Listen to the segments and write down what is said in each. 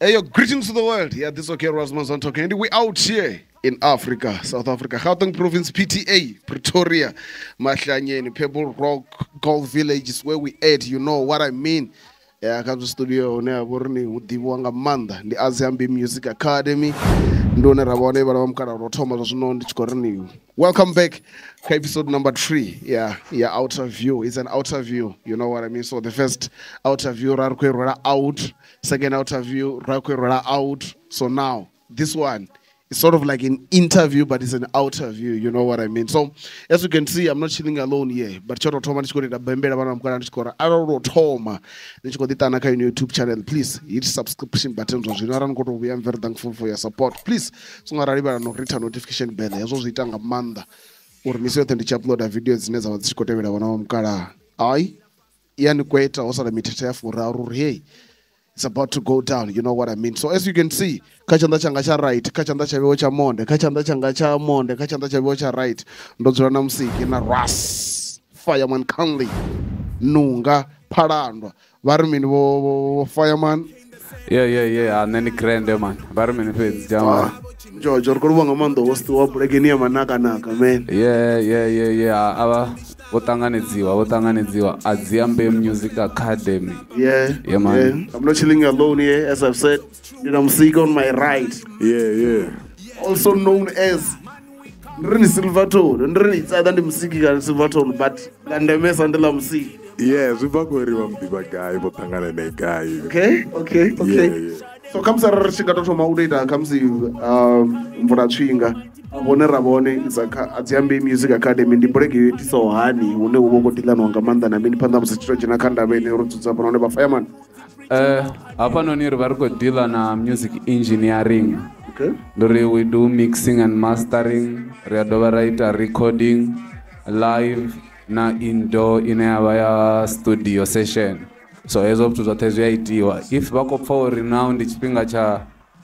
Hey, yo, greetings to the world. Yeah, this is okay, Rasmus on talking. And we out here in Africa, South Africa, Gauteng Province, PTA, Pretoria, Mahlanyeni, Pebble Rock, Golf Village is where we at. You know what I mean. Yeah, kha studio hune ha vha uri ni hu ḓivhiwa nga maanḓa ndi Adziambei Music Academy. Ndi hune ra vha hone vhala vha mukala lwo thoma zwa zwino ndi tshi khou ri ni welcome back kha episode number 3. Yeah, outer view. It's an outer view, you know what I mean. So the first outer view ra ri khou i rwela out, second outer view ra khou i rwela out. So now this one is sort of like an interview, but it's an outer view, you know what I mean. So as you can see, I'm not chilling alone here, but tsho tou thoma ndi tshi khou ita bembela vhana vha mukala ndi tshi khou ri arali lwo thoma ndi tshi khou ḓi ṱana kha ino YouTube channel, please hit subscription button zwa zwino. Arali ni khou tou vhuya, I'm very thankful for your support. Please songo ralivhala no ritha notification bell, hezwo zwi ita nga maanḓa uri misi yoṱhe ndi tshi uploada video dzine dza vha dzi tshi khou tevhela vhana vha mukalaha ai ya ni kweta ho sala mithethe ya furaru uri hey, it's about to go down, you know what I mean. So as you can see, kha tshanḓa tshanga tsha right, kha tshanḓa tsha vhewo tsha monde, kha tshanḓa tshanga tsha monde, kha tshanḓa tsha vhewo tsha right, ndo dzula na Musiki na Ras Fireman Conley Nunga Phalandwa. Vha ri mini vho Fireman? Yeah, nṋe ndi grand man. Vha ri mini fhedzi jama. Jojo, ri khou livhuwa nga maanḓa host wa bulekeni ya manakanaka man. Yeah. Avha vho ṱanganedziwa, vho ṱanganedziwa Adziambei Music Academy. Yeah. Yeah, man. Yeah. I'm not chilling alone here, as I've said. Ndina Musiki on my right. Yeah. Also known as ndi ri ni Silvertone, ndi ri ni it's either ndi Musiki kana Silvertone, but nga ndemesa ndi ḽa Musiki. Yeah, zwi bva khou ri vha muḓivha gai, vho ṱangana nae gai. Okay. Yeah. So khamusi arali ri tshi nga tou thoma u tou ita khamusi mvula tswinga hone ra vhone is Adziambei Music Academy ndi bulege yo itisaho hani hune hu vha hu khou diḽaniwa nga maanḓa na mini phanḓa musi tshi to dzhena kha ndavha ine ro dzudza hafha nahone vha Fireman. Hafhanoni ri vha ri khou dealer na music engineering. Okay. Ndi uri we do mixing and mastering, ri a dovha ra ita recording live na indoor ine ya vha ya studio session. So hezwo zwithu zwoṱhe zwi a itiwa. If vha khou pfha uri now ndi tshifhinga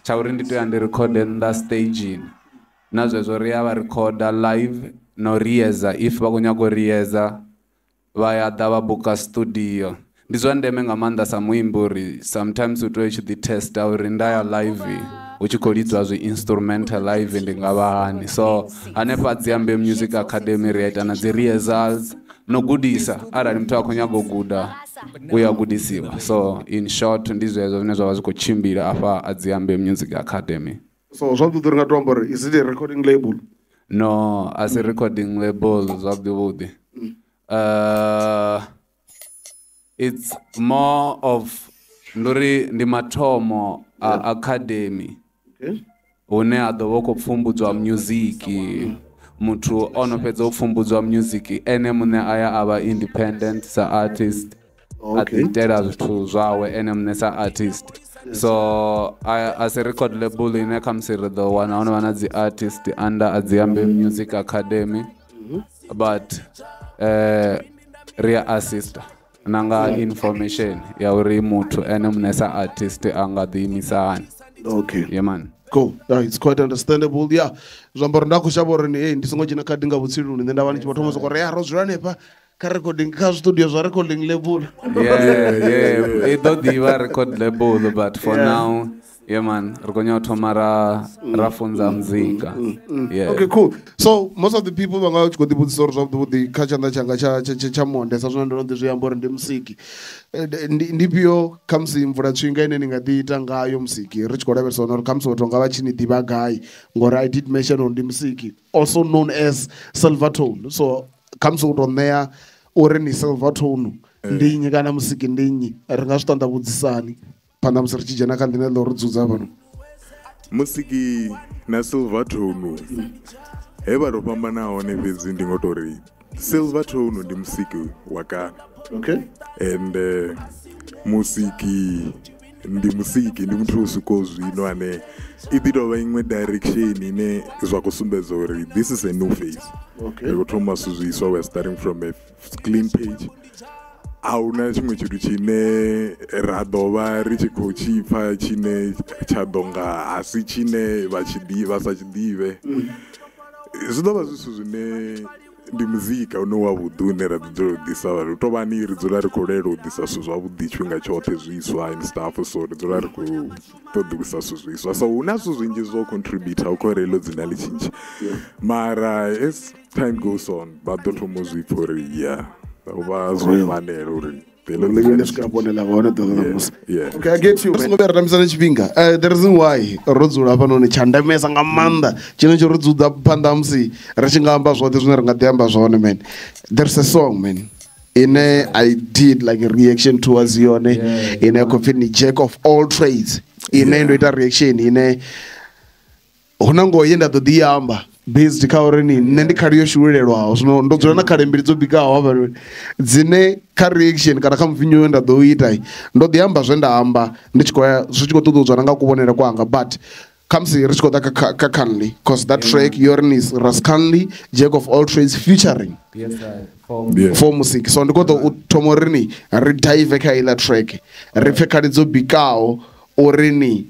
tsha uri ndi tea ndi rekhode nnḓa staging, na zwezwo ri a vha recorder live na u rieza. If vha khou nyaga u rieza vha ya ḓa vha buka studio. Ndi zwa ndeme nga maanḓa sa muimbi uri sometimes u tea u tshi ḓi testa uri nda ya live hu tshi khou lidziwa zwi instrumental live ndi nga vha hani. So hanefha Adziambei Music Academy ri a ita na dzi rehearsals no gudisa arali muthu a khou nyaga u guda u ya gudisiwa. So in short ndi zwezwo zwine zwa vha zwi khou tshimbila afha Adziambei Music Academy. So zwavhuḓi ri nga tou amba uri is it a recording label? No, a si recording label zwavhuḓi vhuḓi. It's more of ndi uri ndi mathomo a academy. Okay. Hune ha ḓo vha hu khou pfumbudzwa music, muthu ono fhedza u pfumbudzwa music ene muṋe aya a vha independent sa artist, a Okay. ḓi itela zwithu zwawe ene muṋe sa artist. So a si record label ine khamusi ri ḓo wana ho no vha na dzi artist under Adziambei Music Academy, but ri a assista na nga information ya uri muthu ene muṋe sa artist a nga ḓi imisa hani. Okay. Yeah man. Cool. Yeah, it's quite understandable. Yeah. Zwi amba uri nda khou shavha uri ni hey, ndi songo dzhena khadi nga vhutsiluni nṋe nda vha ndi tshi vho thoma soko ri ya ro dzula hanefha kha recording kha studio zwa recording label. Yeah. I ḓo ḓivha record label, but for Yeah. now, yeah man, ri khou nyaka u thoma ra funza muzika. Yeah. Okay, cool. So most of the people vha nga vha tshi khou ḓivhudzisa uri zwavhuḓi vhuḓi kha tshanḓa tshanga tsha monde sa zwine ndo no ḓi zwi amba uri ndi Musiki. Ndi fhio khamusi mvula tswinga ine ni nga ḓi ita ngayo Musiki ri tshi khou lavhelesa uri khamusi vhathu nga vha tshi ni ḓivha gai, ngori I did mention uri ndi Musiki, also known as Silvertone. So khamusi u tou ṋea uri ni Silvertone ndi nnyi kana Musiki ndi nnyi, ri nga zwi ṱanḓavhudzisani phanḓa musi ri tshi dzhena kha ḽine ḽo ri dzudza fhano. Musiki na Silvertone he vha tou fhambana hone fhedzi ndi ngo tou ri Silvertone ndi musiki wa kale. Okay. And musiki ndi musiki, ndi muthu o swikaho zwino ane i ḓi tovha iṅwe direction ine zwa khou sumbedza uri this is a new face. Okay. Ri khou thoma zwithu zwiswa, we are starting from a clean page. A huna tshiṅwe tshithu tshine ra ḓo vha ri tshi khou tshi pfha tshine tsha ḓo nga a si tshine vha tshi ḓivha sa tshi ḓivhe. Zwi ḓo vha zwithu zwine Ndi muzika une wa vhuḓi une ra ḓi dzulela u ḓisa vhathu to vha ni ri dzula ri khou lwela u ḓisa zwithu zwavhuḓi tshifhinga tshoṱhe zwiswa and stuff, so ri dzula ri khou ṱoḓulusa zwithu zwiswa, so hu na zwithu zwinzhi zwo contributor kha uri heḽo dzina ḽi tshintshe, mara as time goes on vha ḓo thoma u zwi pfha uri yeah, vha zwo fanela uri heḽo ḽi dzina ḽi swika hafho ḽa vha hone ḓuvha ḽa musi. Okay, I get you. Ri songo vhuya ra tambisa na tshifhinga. The reason why ro dzula hafhanoni tsha ndemesa nga maanḓa tshine tsho ri dzudza phanḓa ha musi ri tshi nga amba zwoṱhe zwine ri nga ḓi amba zwone, man. There's a song, man, ine I did like a reaction towards yone, ine ya khou pfhi ni Jack of all trades, ine ndo ita reaction ine hu na ngoho ye nda ḓo ḓi amba based kha uri ni nṋe ndi khali yo shululelwaho. Zwino ndo dzula na khali mbili dzo bikaho hafhanoni dzine kha reaction kana kha muvinyo we nda ḓo ita, ndo ḓi amba zwe nda amba ndi tshi khou ya zwi tshi khou ṱuṱuwedzwa na nga kuvhonele kwanga, but khamusi ri tshi khou ḓa kha Canley, cause that track yori ni Ras Canley, Jack of all trades featuring Yes, sir. For for music. So ndi khou ḓo u thoma uri ni ri dive kha iḽa track, ri pfe khali dzo bikaho uri ni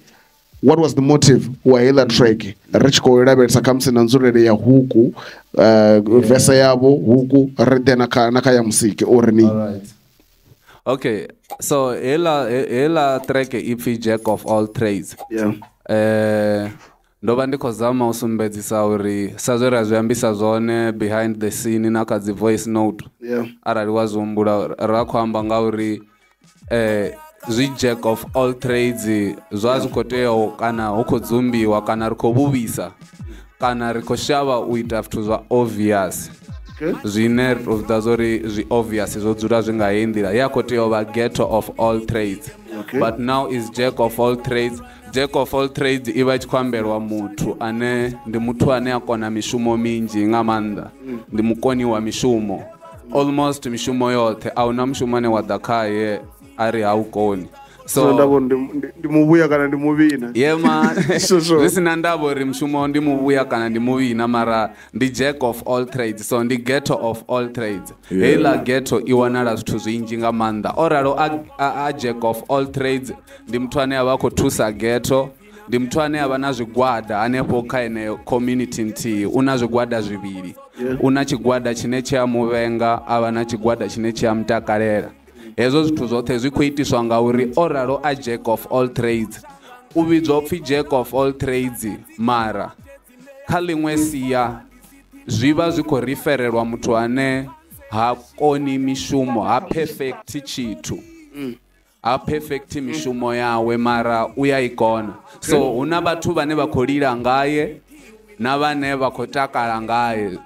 what was the motive wa heiḽa track, ri tshi khou lavhelesa khamusi na nzulele ya huku, verse yavho huku, ri ḓe na kha ya musiki uri ni Alright. Okay, so hela track ipfi Jack of all trades. Ndo vha ndi khou zama u sumbedzisa uri sa zwe ra zwi ambisa zwone behind the scene na kha dzi voice note, arali wa zwi humbula, ra khou amba nga uri zwi jack of all trades zwa zwi khou tea kana hu khou dzumbiwa kana ri khou vhuvhisa kana ri khou shavha u ita zwithu zwa obvious, zwine ri tou zwiḓivha uri zwi obvious zwo dzula zwi nga heyi nḓila ya khou tea u vha ghetto of all trades. But now is jack of all trades. Jack of all trades i vha i tshi khou ambelwa muthu ane ndi muthu ane a kona mishumo minzhi nga maanḓa, ndi mukoni wa mishumo, almost mishumo yoṱhe, a huna mushumo ane wa ḓa khaye a ri ha u koni. So ndavha uri ndi muvhuya kana ndi muvhina. Yeah, man. So. Zwi sina ndavha uri mushumo ndi muvhuya kana ndi muvhina, mara ndi jack of all trades, so ndi ghetto of all trades. Heiḽa ghetto i wanala zwithu zwinzhi nga maanḓa. O ralo a jack of all trades ndi muthu ane a vha a khou thusa ghetto, ndi muthu ane a vha na zwigwada hanefho kha yeneyo community nthihi. U na zwigwada zwivhili, u na tshigwada tshine tshi a muvhenga, a vha na tshigwada tshine tshi a mutakalela. Hezwo zwithu zwoṱhe zwi khou itiswa ngauri o ralo a jack of all trades. U vhidzwa upfhi jack of all trades, mara kha ḽiṅwe sia zwi vha zwi khou riferelwa muthu ane ha koni mishumo, ha perfect tshithu, ha perfect mishumo yawe, mara u ya i kona. So hu na vhathu vhane vha khou lila ngaye na vhane vha khou takala ngaye.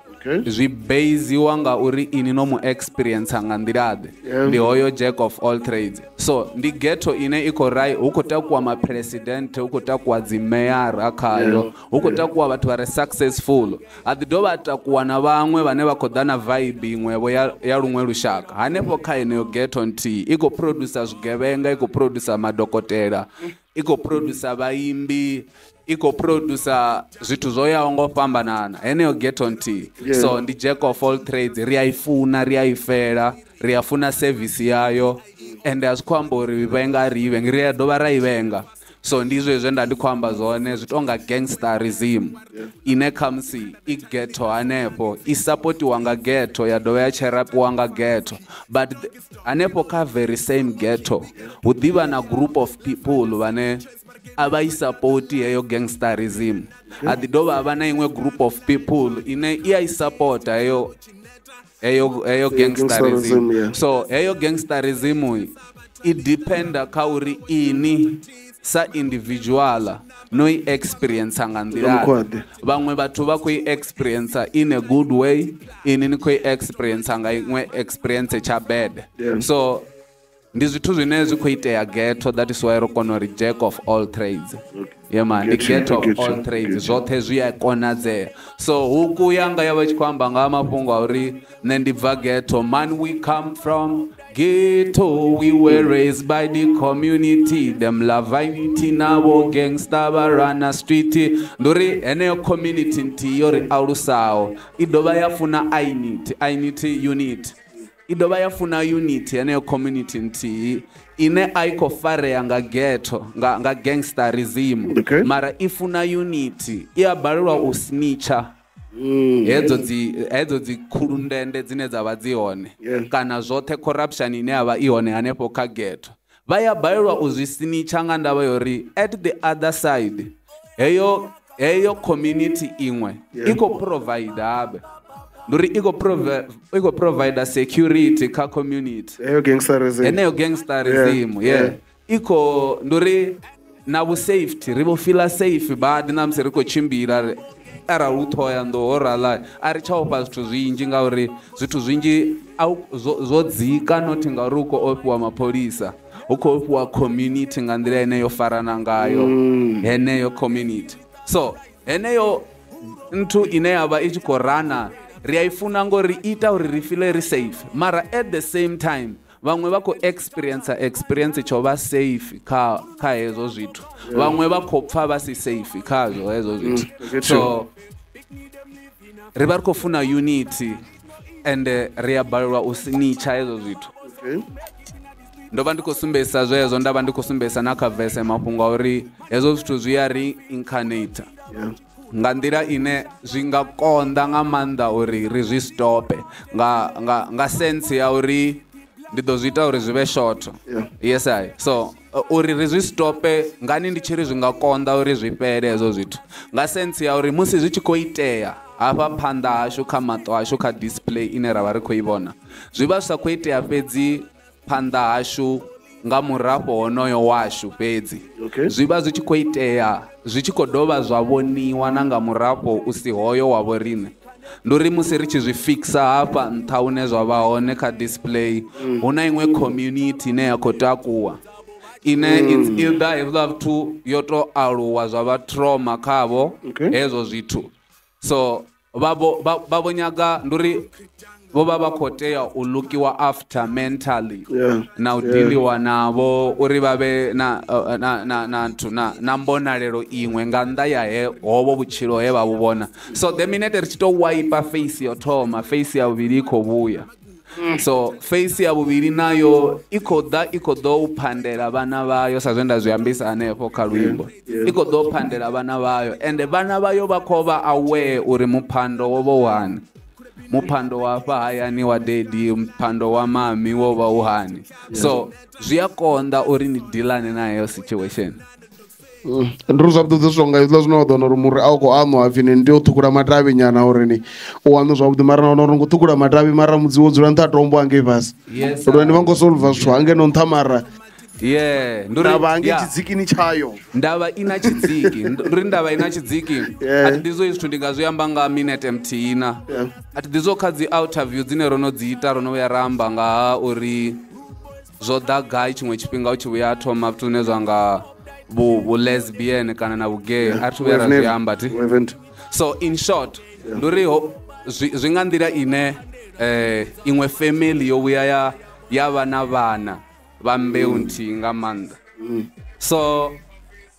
Zwi beiziwa nga uri ini no mu experience nga nḓila ḓe. Ndi hoyo jack of all trades. So ndi ghetto ine i khou rai hu khou takuwa ma president, hu khou takuwa dzi mayor khayo, hu khou takuwa vhathu vha re successful, ha ḓi dovha a takuwa na vhaṅwe vhane vha khou ḓa na vibe iṅwevho ya luṅwe lushaka. Hanefho kha yeneyo ghetto nthihi i khou producer zwigevhenga, i khou producer madokotela, i khou producer vhaimbi, i khou producer zwithu zwo yaho ngo fhambanana heneyo ghetto nthihi. So ndi jack of all trades. Ri a i funa, ri a i fela, ri a funa service yayo, ende a zwi khou amba uri vhenga ri i vhengi, ri a dovha ra i vhenga. So ndi zwezwe nda ndi khou amba zwone, zwi tonga gangsterism ine khamusi i ghetto hanefho i sapotiwa nga ghetto ya dovha ya tsherapiwa nga ghetto, but hanefho kha very same ghetto hu ḓivha na group of people vhane a vha i sapoti heyo gangsterism, ha ḓi dovha ha vha na iṅwe group of people ine i a i sapota heyo gangsterism. Gangsterism, yeah. So heyo gangsterism i dependa kha uri ini sa individual no i experience nga nḓila. Mukhoḓe. Vhaṅwe vhathu vha khou i experience in a good way, ini ni khou i experience nga iṅwe experience tsha bad. So ndi zwithu zwine zwi khou itea ghetto, that is why ro kona uri jack of all trades. Yeah man, ndi Get you, ghetto of get you, all trades. Get you. Zwoṱhe zwi a konadzea. So huku yanga ya vha tshi khou amba nga ha mafhungo a uri nṋe ndi bva ghetto, man, we come from ghetto, we were raised by the community, them love navo gangster vha rana street. Ndi uri heneyo community nthihi yo ri alusaho i dovha ya funa unity, unity, unit, i dovha ya funa unity. Heneyo community nthihi ine a i khou farea nga ghetto, nga gangsterism, mara i funa unity, i a balelwa u snitcha. Hedzo dzi khulundende dzine dza vha dzi hone kana zwoṱhe corruption ine ya vha i hone hanefho kha ghetto. Vha ya balelwa u zwi sinitsha nga ndavha yori at the other side heyo community iṅwe i khou provide habe. Nduri i khou provide security kha community. Heyo gangsterism. Heneyo gangsterism, yeah. Iko nduri na vhu safety ri vho feel safe badi na musi ri khou tshimbila arali u thoya ndo ho rala a ri tsha ofha zwithu zwinzhi ngauri zwithu zwinzhi zwo dzika nothi ngauri u khou ofhiwa mapholisa hu khou ofhiwa community nga nḓila ine yo farana ngayo heneyo community. So heneyo nthu ine ya vha i tshi khou rana ri a i funa ngori ita uri ri feel ri safe, mara at the same time vhaṅwe vha khou experience tsho vha safe kha hezwo zwithu, vhaṅwe vha khou pfa vha si safe khazwo hezwo zwithu. So ri vha ri khou funa unity and ri a balelwa u snitcha hezwo zwithu. Ndo vha ndi khou sumbedzisa zwezwo, nda vha ndi khou sumbedzisa na kha verse mafhungo a uri hezwo zwithu zwi a ri incarnate nga nḓila ine zwi nga konḓa nga maanḓa uri ri zwi stope nga sense ya uri ndi ḓo zwi ita uri zwi vhe short. Yes I. So uri ri zwi stope ngani ndi tshi ri zwi nga konḓa uri zwi fhele hezwo zwithu nga sense ya uri musi zwi tshi khou itea hafha phanḓa hashu kha maṱo ashu kha display ine ra vha ri khou i vhona, zwi vha zwi sa khou itea fhedzi phanḓa hashu nga murafho honoyo washu fhedzi. Zwi vha zwi tshi khou itea zwi tshi khou dovha zwa vhoniwa na nga murafho u si hoyo wa vho riṋe. Ndi uri musi ri tshi zwi fixa hafha nṱha hune zwa vha hone kha display hu na iṅwe community ine ya khou takuwa ine it's either hezwiḽa vhathu yo to aluwa zwa vha trauma khavho hezwo zwithu. So vha vho nyaga ndi uri vho vha vha khou tea u lookiwa after mentally na u dealiwa navho uri vha vhe na mbonalelo iṅwe nga nnḓa ya he hovho vhutshilo he vha vhu vhona. So the minute ri tshi to wipe face yo thoma, face ya vhuvhili i khou vhuya. So face ya vhuvhili nayo i khou ḓa i khou ḓo u phandela vhana vhayo sa zwe nda zwi ambisa hanefho kha luimbo. I khou ḓo phandela vhana vhayo ende vhana vhayo vha khou vha aware uri muphando wo vha u hani. Muphando wa hafha hayani wa daddy, muphando wa mami wo vha u hani. So zwi a konḓa uri ni dealane na heyo situation. Ndi ri zwavhuḓi zwonga hezwiḽa zwine wa ḓo wana uri muri a u khou aṋwa hapfi ni tea u ṱhukhula matavhi nyana uri ni u aṋwe zwavhuḓi, mara na wana uri ngo ṱhukhula matavhi mara mudzi wo dzula nṱha tombo hangei fhasi. Lune vha ngo solva zwithu hangeno nṱha mara ndavha hangei tshidzikini tshayo. Ndavha i na tshidziki, ndi ndavha i na tshidziki. A thi ḓi zwo zwithu ndi nga zwi amba nga minete muthihi na. A thi ḓi zwo kha dzi interview dzine ro no dzi ita ro no vhuya ra amba nga ha uri zwo ḓa gai tshiṅwe tshifhinga u tshi vhuya thoma zwithu zwine zwa nga vhu lesbian kana na vhugay a thi vhuya ra zwi amba thi. So in short ndi uri zwi nga nḓila ine iṅwe family yo vhuya ya vha na vhana vha mbeu nthihi nga maanḓa. So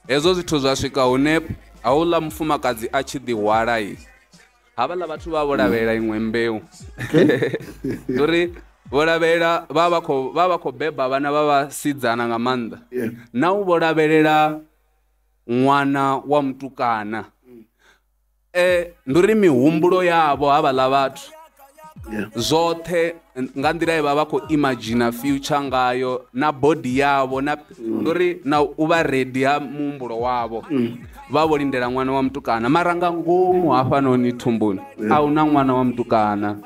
hezwo zwithu zwa swika hune houḽa mufumakadzi a tshi ḓihwala havhaḽa vhathu vha vho lavhelela iṅwe mbeu. Ndi uri vho lavhelela vha vha khou beba vhana vha vhasidzana nga maanḓa. Na u vho lavhelela ṅwana wa mutukana. Ndi uri mihumbulo yavho havhaḽa vhathu zwoṱhe nga nḓila ye vha vha khou imagine future ngayo na body yavho na nduri na u vha ready ha muhumbulo wavho vha vho lindela ṅwana wa mutukana, mara nga ngomu hafhanoni thumbuni a hu na ṅwana wa mutukana,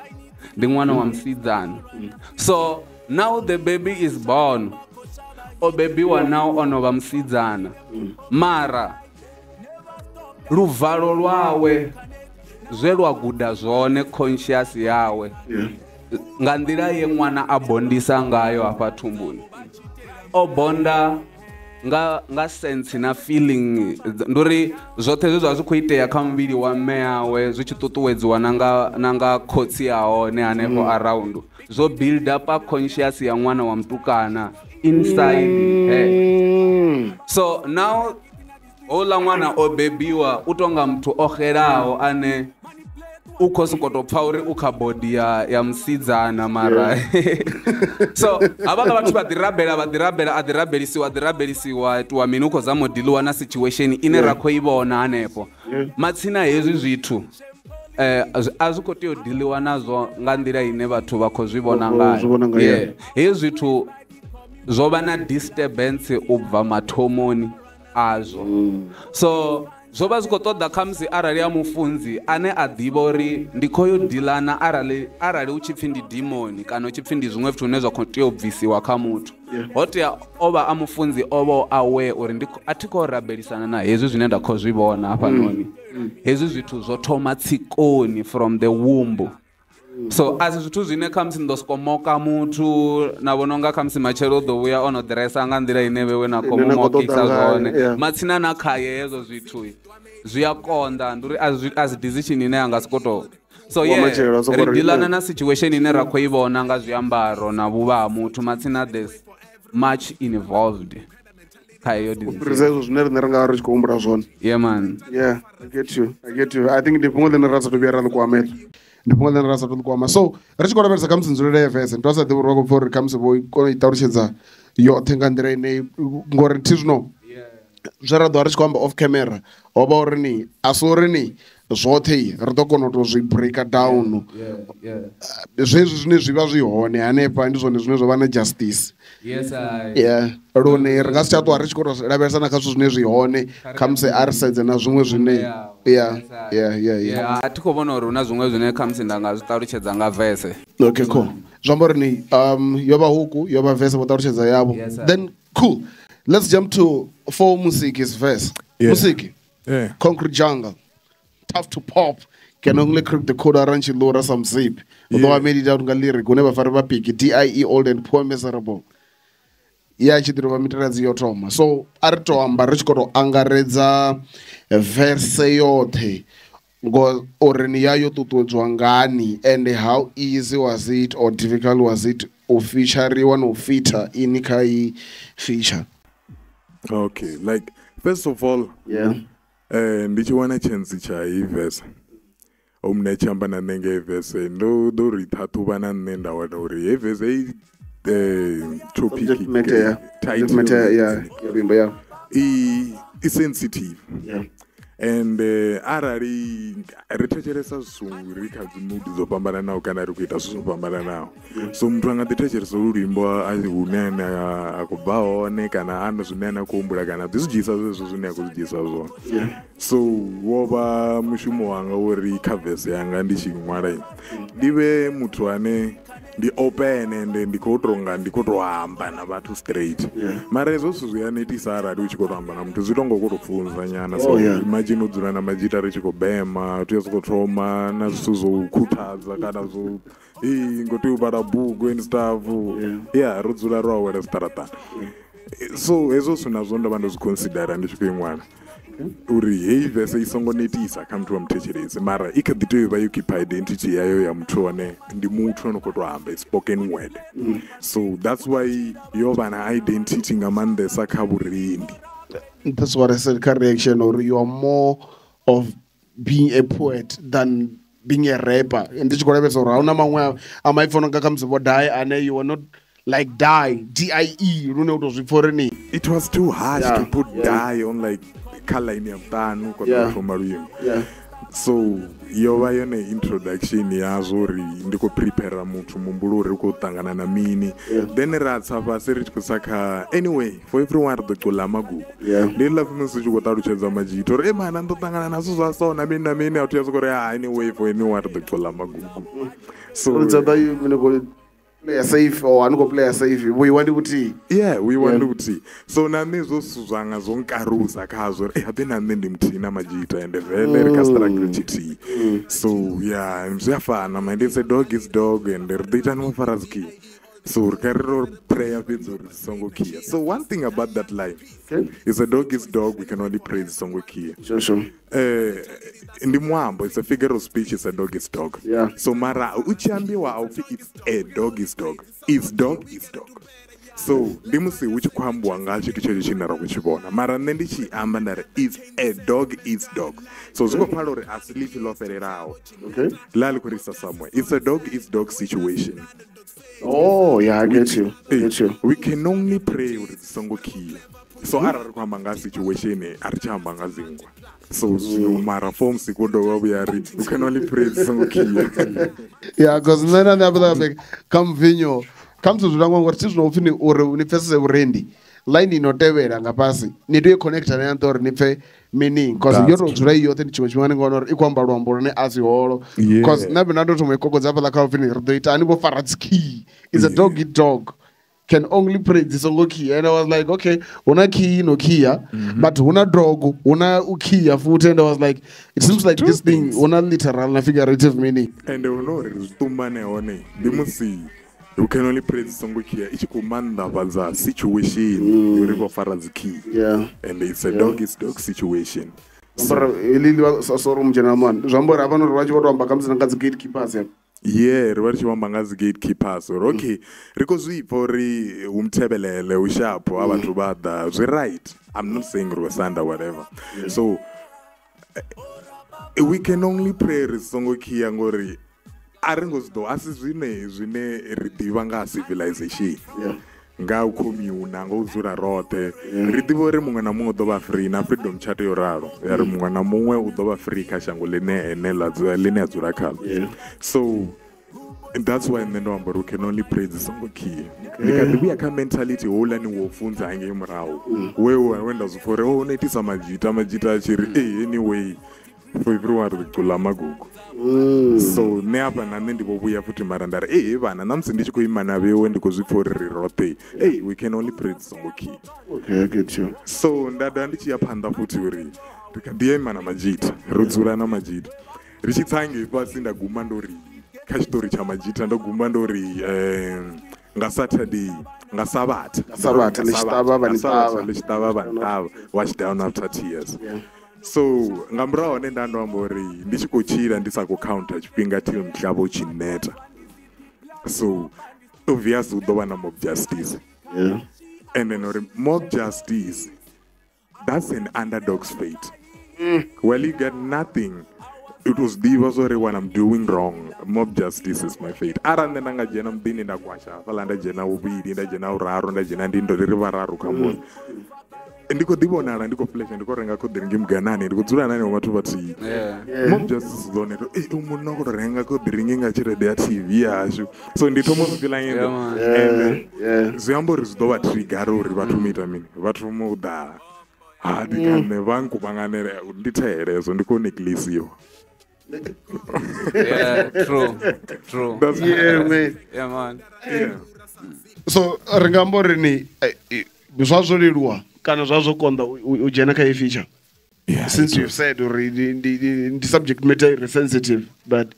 ndi ṅwana wa musidzana. So now the baby is born, o bebiwa now ono vha musidzana, mara luvalo lwawe zwe lwa guda zwone conscious yawe nga nḓila ye ṅwana a bondisa ngayo hafha thumbuni o bonda nga sense na feeling. Ndi uri zwoṱhe zwe zwa zwi khou itea kha muvhili wa mme awe zwi tshi ṱuṱuwedziwa na nga khotsi ya hone hanefho around zwo build up a conscious ya ṅwana wa mutukana inside her. So now houḽa ṅwana o bebiwa u tonga muthu o xelaho ane u khou sokou tou pfa uri u kha body ya musidzana mara so havhaḽa vhathu vha ḓi rabela a ḓi rabelisiwa itiwa mini u khou zama u dealiwa na situation ine ra khou i vhona hanefho. Matsina hezwi zwithu A zwi khou tea u diliwa nazwo nga nḓila ine vhathu vha khou zwi vhona ngayo. Yeah. Hezwi zwithu zwo vha na disturbance u bva mathomoni azwo. So zwo vha zwi khou ṱoḓa khamusi arali ya mufunzi ane a ḓivha uri ndi khou yo dilana arali u tshi pfhi ndi demon kana u tshi pfhi ndi zwiṅwe zwithu zwine zwa khou tea u bvisiwa kha muthu. Ho tea o vha a mufunzi o vha aware uri ndi a thi khou rabelisana na hezwi zwine nda khou zwi vhona hafhanoni. Hezwi zwithu zwo thoma tsikoni from the womb. So asi zwithu zwine khamusi ndo soko moka muthu na vhona unga khamusi matshelo ḓo vhuya ono ḓiresa nga nḓila ine vhewe na khou mokisa zwone. Matsina na khaye hezwo zwithu zwi a konḓa, ndi uri a si decision ine ya nga soko to. So yeah, ri dilana na situation ine ra khou i vhona nga zwiambaro na vhuvha ha muthu. Matsina there's much involved kha heyo decision. Fhirisa zwine riṋe ri nga ri tshi khou humbula zwone. Yeah man. Yeah, I get you. I get you. I think ndi fhungo ḽine ra sa tou vhuya ra ḽi kwamela. Ndi fhungo ḽine ra sa tou ḽi kwama. So ri tshi khou lavhelesa khamusi nzulele ya verse, ndo sa ḓivhi uri vha khou pfha uri khamusi vho kona u i ṱalutshedza yoṱhe nga nḓila ine, ngori thi zwino zwe ra ḓo ri tshi khou amba off camera ho vha uri ni a si uri ni zwoṱhe ri ḓo kona u tou zwi breaker down. Zwezwi zwine zwi vha zwi hone hanefha ndi zwone zwine zwa vha na justice. Yes, I. Yeah, lune ri nga si tsha ṱwa ri tshi khou tou lavhelesa na kha zwithu zwine zwi hone khamusi a ri sedze na zwiṅwe zwine. Yeah. A thi khou vhona uri hu na zwiṅwe zwine khamusi nda nga zwi ṱalutshedza nga verse. Okay, cool. Zwi amba uri ni yo vha huku, yo vha verse vho ṱalutshedza yavho. Then cool. Let's jump to for Musiki's verse. Yeah. Musiki. Yeah. Concrete Jungle. Tough to pop. Can only crack the code around Lora some zip. Although I made it out lyric, whenever Faraba pick D-I-E old and poor miserable. Yeah, she did yo thoma. So a ri to amba ri tshi khou tou angaredza verse yoṱhe ngo uri ni ya yo ṱuṱuwedzwa ngani, and how easy was it or difficult was it u featureiwa na u fitha ini kha i feature? Okay, like first of all, yeah, ndi tshi wana chance tsha i verse o mna tshi amba na nṋe nga i verse, ndo ḓo ri ṱhaṱhuvha na nṋe nda wana uri hei verse i topic title, yeah, yeah, i sensitive, yeah. And arali ri thetshelesa zwithu ri kha dzi mood dzo fhambananaho kana ri khou ita zwithu zwo fhambananaho, so muthu a nga ḓi thetshelesa luimbo hune ane a khou bva hone kana a na zwine ane a khou humbula kana ḓi zwi dzhiisa zwezwo zwine a khou zwi dzhiisa zwone. So wo vha mushumo wanga uri kha verse yanga ndi tshi ṅwala ndi vhe muthu ane ndi open and ndi khou tou nga ndi khou tou amba na vhathu straight. Mara hezwo zwithu zwi a netisa arali u tshi khou tou amba na muthu, zwi tonga u khou tou funza nyana. So imagine u dzula na madzhita ri tshi khou bema, tea u thoma na zwithu zwo khuthadza kana zwo ngo tea u vhala bugu and stuff. Yeah, ro dzula ro awela zwiṱaraṱani. So hezwo zwithu nazwo ndo vha ndo zwi considera ndi tshi khou i ṅwala uri heyi verse i songo netisa kha muthu wa muthetshelesi, mara i kha ḓi tea u vha yo keepa identity yayo ya muthu ane ndi muthu ano khou tou amba, spoken word. So that's why yo vha na identity nga maanḓesa kha vhurendi. That's what I said, kha reaction, or you are more of being a poet than being a rapper. Ndi tshi khou lavhelesa uri ahuna maṅwe a maipfi ono nga khamusi vho die ane you are not like die, D-I-E, lune u tou zwi pfa uri ni. It was too harsh to put die on like kha line ya vhuṱanu kona u thoma luimbo. So yo vha yone introduction ya zwo uri ndi khou prepare muthu muhumbulo uri u khou ṱangana na mini. Then ra tsa fhasi ri tshi khou tsa kha anyway for everyone ri ḓo cula magugu. Ndi ḽa musi u tshi khou ṱalutshedza madzhito uri mana ndo ṱangana na zwithu zwa so na mini na mini, a thi ya soko uri anyway for anyone ri ḓo cula magugu. So play safe or ani go play safe we want kuti. Yeah, we want kuti. So na nṋe zwo zwanga zwo nkarusa khazwo uri habe na nṋe ndi muthihi na madzhita and vele ri kha struggle tshithihi. So yeah, zwi a fana man, it's a dog is dog and ri ḓo ita ni mafaraziki. So ri kha ri ro prayer fhedzi uri songo khia. So one thing about that line, it's a dog is dog, we can only pray songo khia. Sure. Ndi muambo, it's a figure of speech, it's a dog is dog. Yeah. So mara u tshi ambiwa a upfi it's a dog is dog. It's dog is dog. So ndi musi hu tshi khou ambiwa nga tshithu tshetsho tshine ra khou tshi vhona, mara nṋe ndi tshi amba nda ri it's a dog is dog. So zwi khou pfala uri a si ḽipfi ḽo fhelelaho. Okay. Ḽa ḽi khou ri isa somewhere. It's a dog is dog situation. Oh yeah, I get you. I get you. We can only pray uri dzi songo khia. So arali ri khou amba nga situation a ri tshi amba nga dzinngwa. So zwino mara forms ku dovha vhuya ri you can only pray dzi songo khiya. Yeah, because nṋe na nṋe kha mvinyo kha musi zwi langwa ngori thi zwino upfhi ni uri ni pfesese vhurendi line ino tevhela nga fhasi ni tea u connecta na ya uri ni pfe meaning cause yo to dzula i yoṱhe ndi tshiṅwe tshifhinga ni nga wana uri i khou amba luambo lune a si holo cause nṋe na ndo thoma i kokodza hafhaḽa kha upfhi ni ri ḓo ita ani vho fara dzi key is a dog eat dog can only pray dzi songo key and I was like okay huna key no khiya but huna dog huna u khiya futhi and I was like it seems like this thing huna literal na figurative meaning. And u know uri zwi ṱumbane hone ndi musi you can only pray dzi songo khiya i tshi khou maanḓafhadza situation uri vho fara dzi key. Yeah. And it's a dog is dog situation. Sorry mdzhena man zwi amba uri hafha ri vha tshi vho to amba kha musi na nga dzi gatekeepers. Yeah, ri vha ri tshi amba nga dzi gatekeepers uri okay ri khou zwi pfa uri hu mthebelele hu shapo a vhathu vha ḓa zwi right. I'm not saying ri sanda whatever. So we can only pray ri songo khiya ngori a ri ngo zwi ḓo a si zwine ri ḓivha nga civilization. Nga u commune nga u dzula roṱhe ri ḓivha uri muṅwe na muṅwe u ḓo vha free na freedom charter yo ralo ya ri muṅwe na muṅwe u ḓo vha free kha shango ḽine ene ḽa dzula ḽine a dzula khaḽo. So that's why nṋe ndo amba uri we can only pray dzi songo khiya. Ndi kha ḓi vhuya kha mentality houḽani wo funza hangei murahu we nda zwi pfa uri o no itisa madzhita a tshi ri anyway for everyone ri cula magugu. So nṋe hafha na nṋe ndi vho vhuya futhi mara nda ri vhana na musi ndi tshi khou ima na vhewe ndi khou zwi pfa uri ri roṱhe we can only pray dzi songo khiya. Okay, I get you. So nda dovha ndi tshi ya phanḓa futhi uri ri kha ḓi ima na madzhita ro dzula na madzhita ri tshi tsa hangei fhasi nda guma ndo ri kha tshiṱori tsha madzhita ndo guma ndo ri nga Saturday nga Sabatha ḽi tshi ṱavha vha ni ṱavha wash down after tears. So nga murahu hone nda ndo amba uri ndi tshi khou tshila ndi sa khou counter tshifhinga till mhlaba u tshi neta. So obviously hu ḓo vha na mob justice. And then uri mob justice, that's an underdog's fate. Well, you get nothing. It was ḓivha zwa uri when I'm doing wrong, mob justice is my fate. Arali nṋe nda nga dzhena muḓini nda kwasha hafhaḽa nda dzhena vhuvhili nda dzhena vhuraru nda dzhena ndi ndo ri vhararu kha muḓi ndi khou ḓi vhonala ndi khou flasha ndi khou renga khoḓiringi muganani ndi khou dzula na henevho vhathu vhathihi. Mob justice ḓo neta munna u khou tou renga khoḓiringi nga tshelede ya TV yashu. So ndi thoma u zwi fila and zwi amba uri zwi ḓo vha trigger uri vhathu mu ita mini vha thoma u ḓa ha ndi kha nṋe vha nkuvhanganele ndi thehelezo ndi khou neklesiwa. Yeah, true. That's yeah, man. Yeah, man. Yeah. So ri nga amba uri ni zwa zwo leluwa kana zwa zwo konḓa u dzhena kha feature. Since you've said uri ndi subject matter is sensitive, but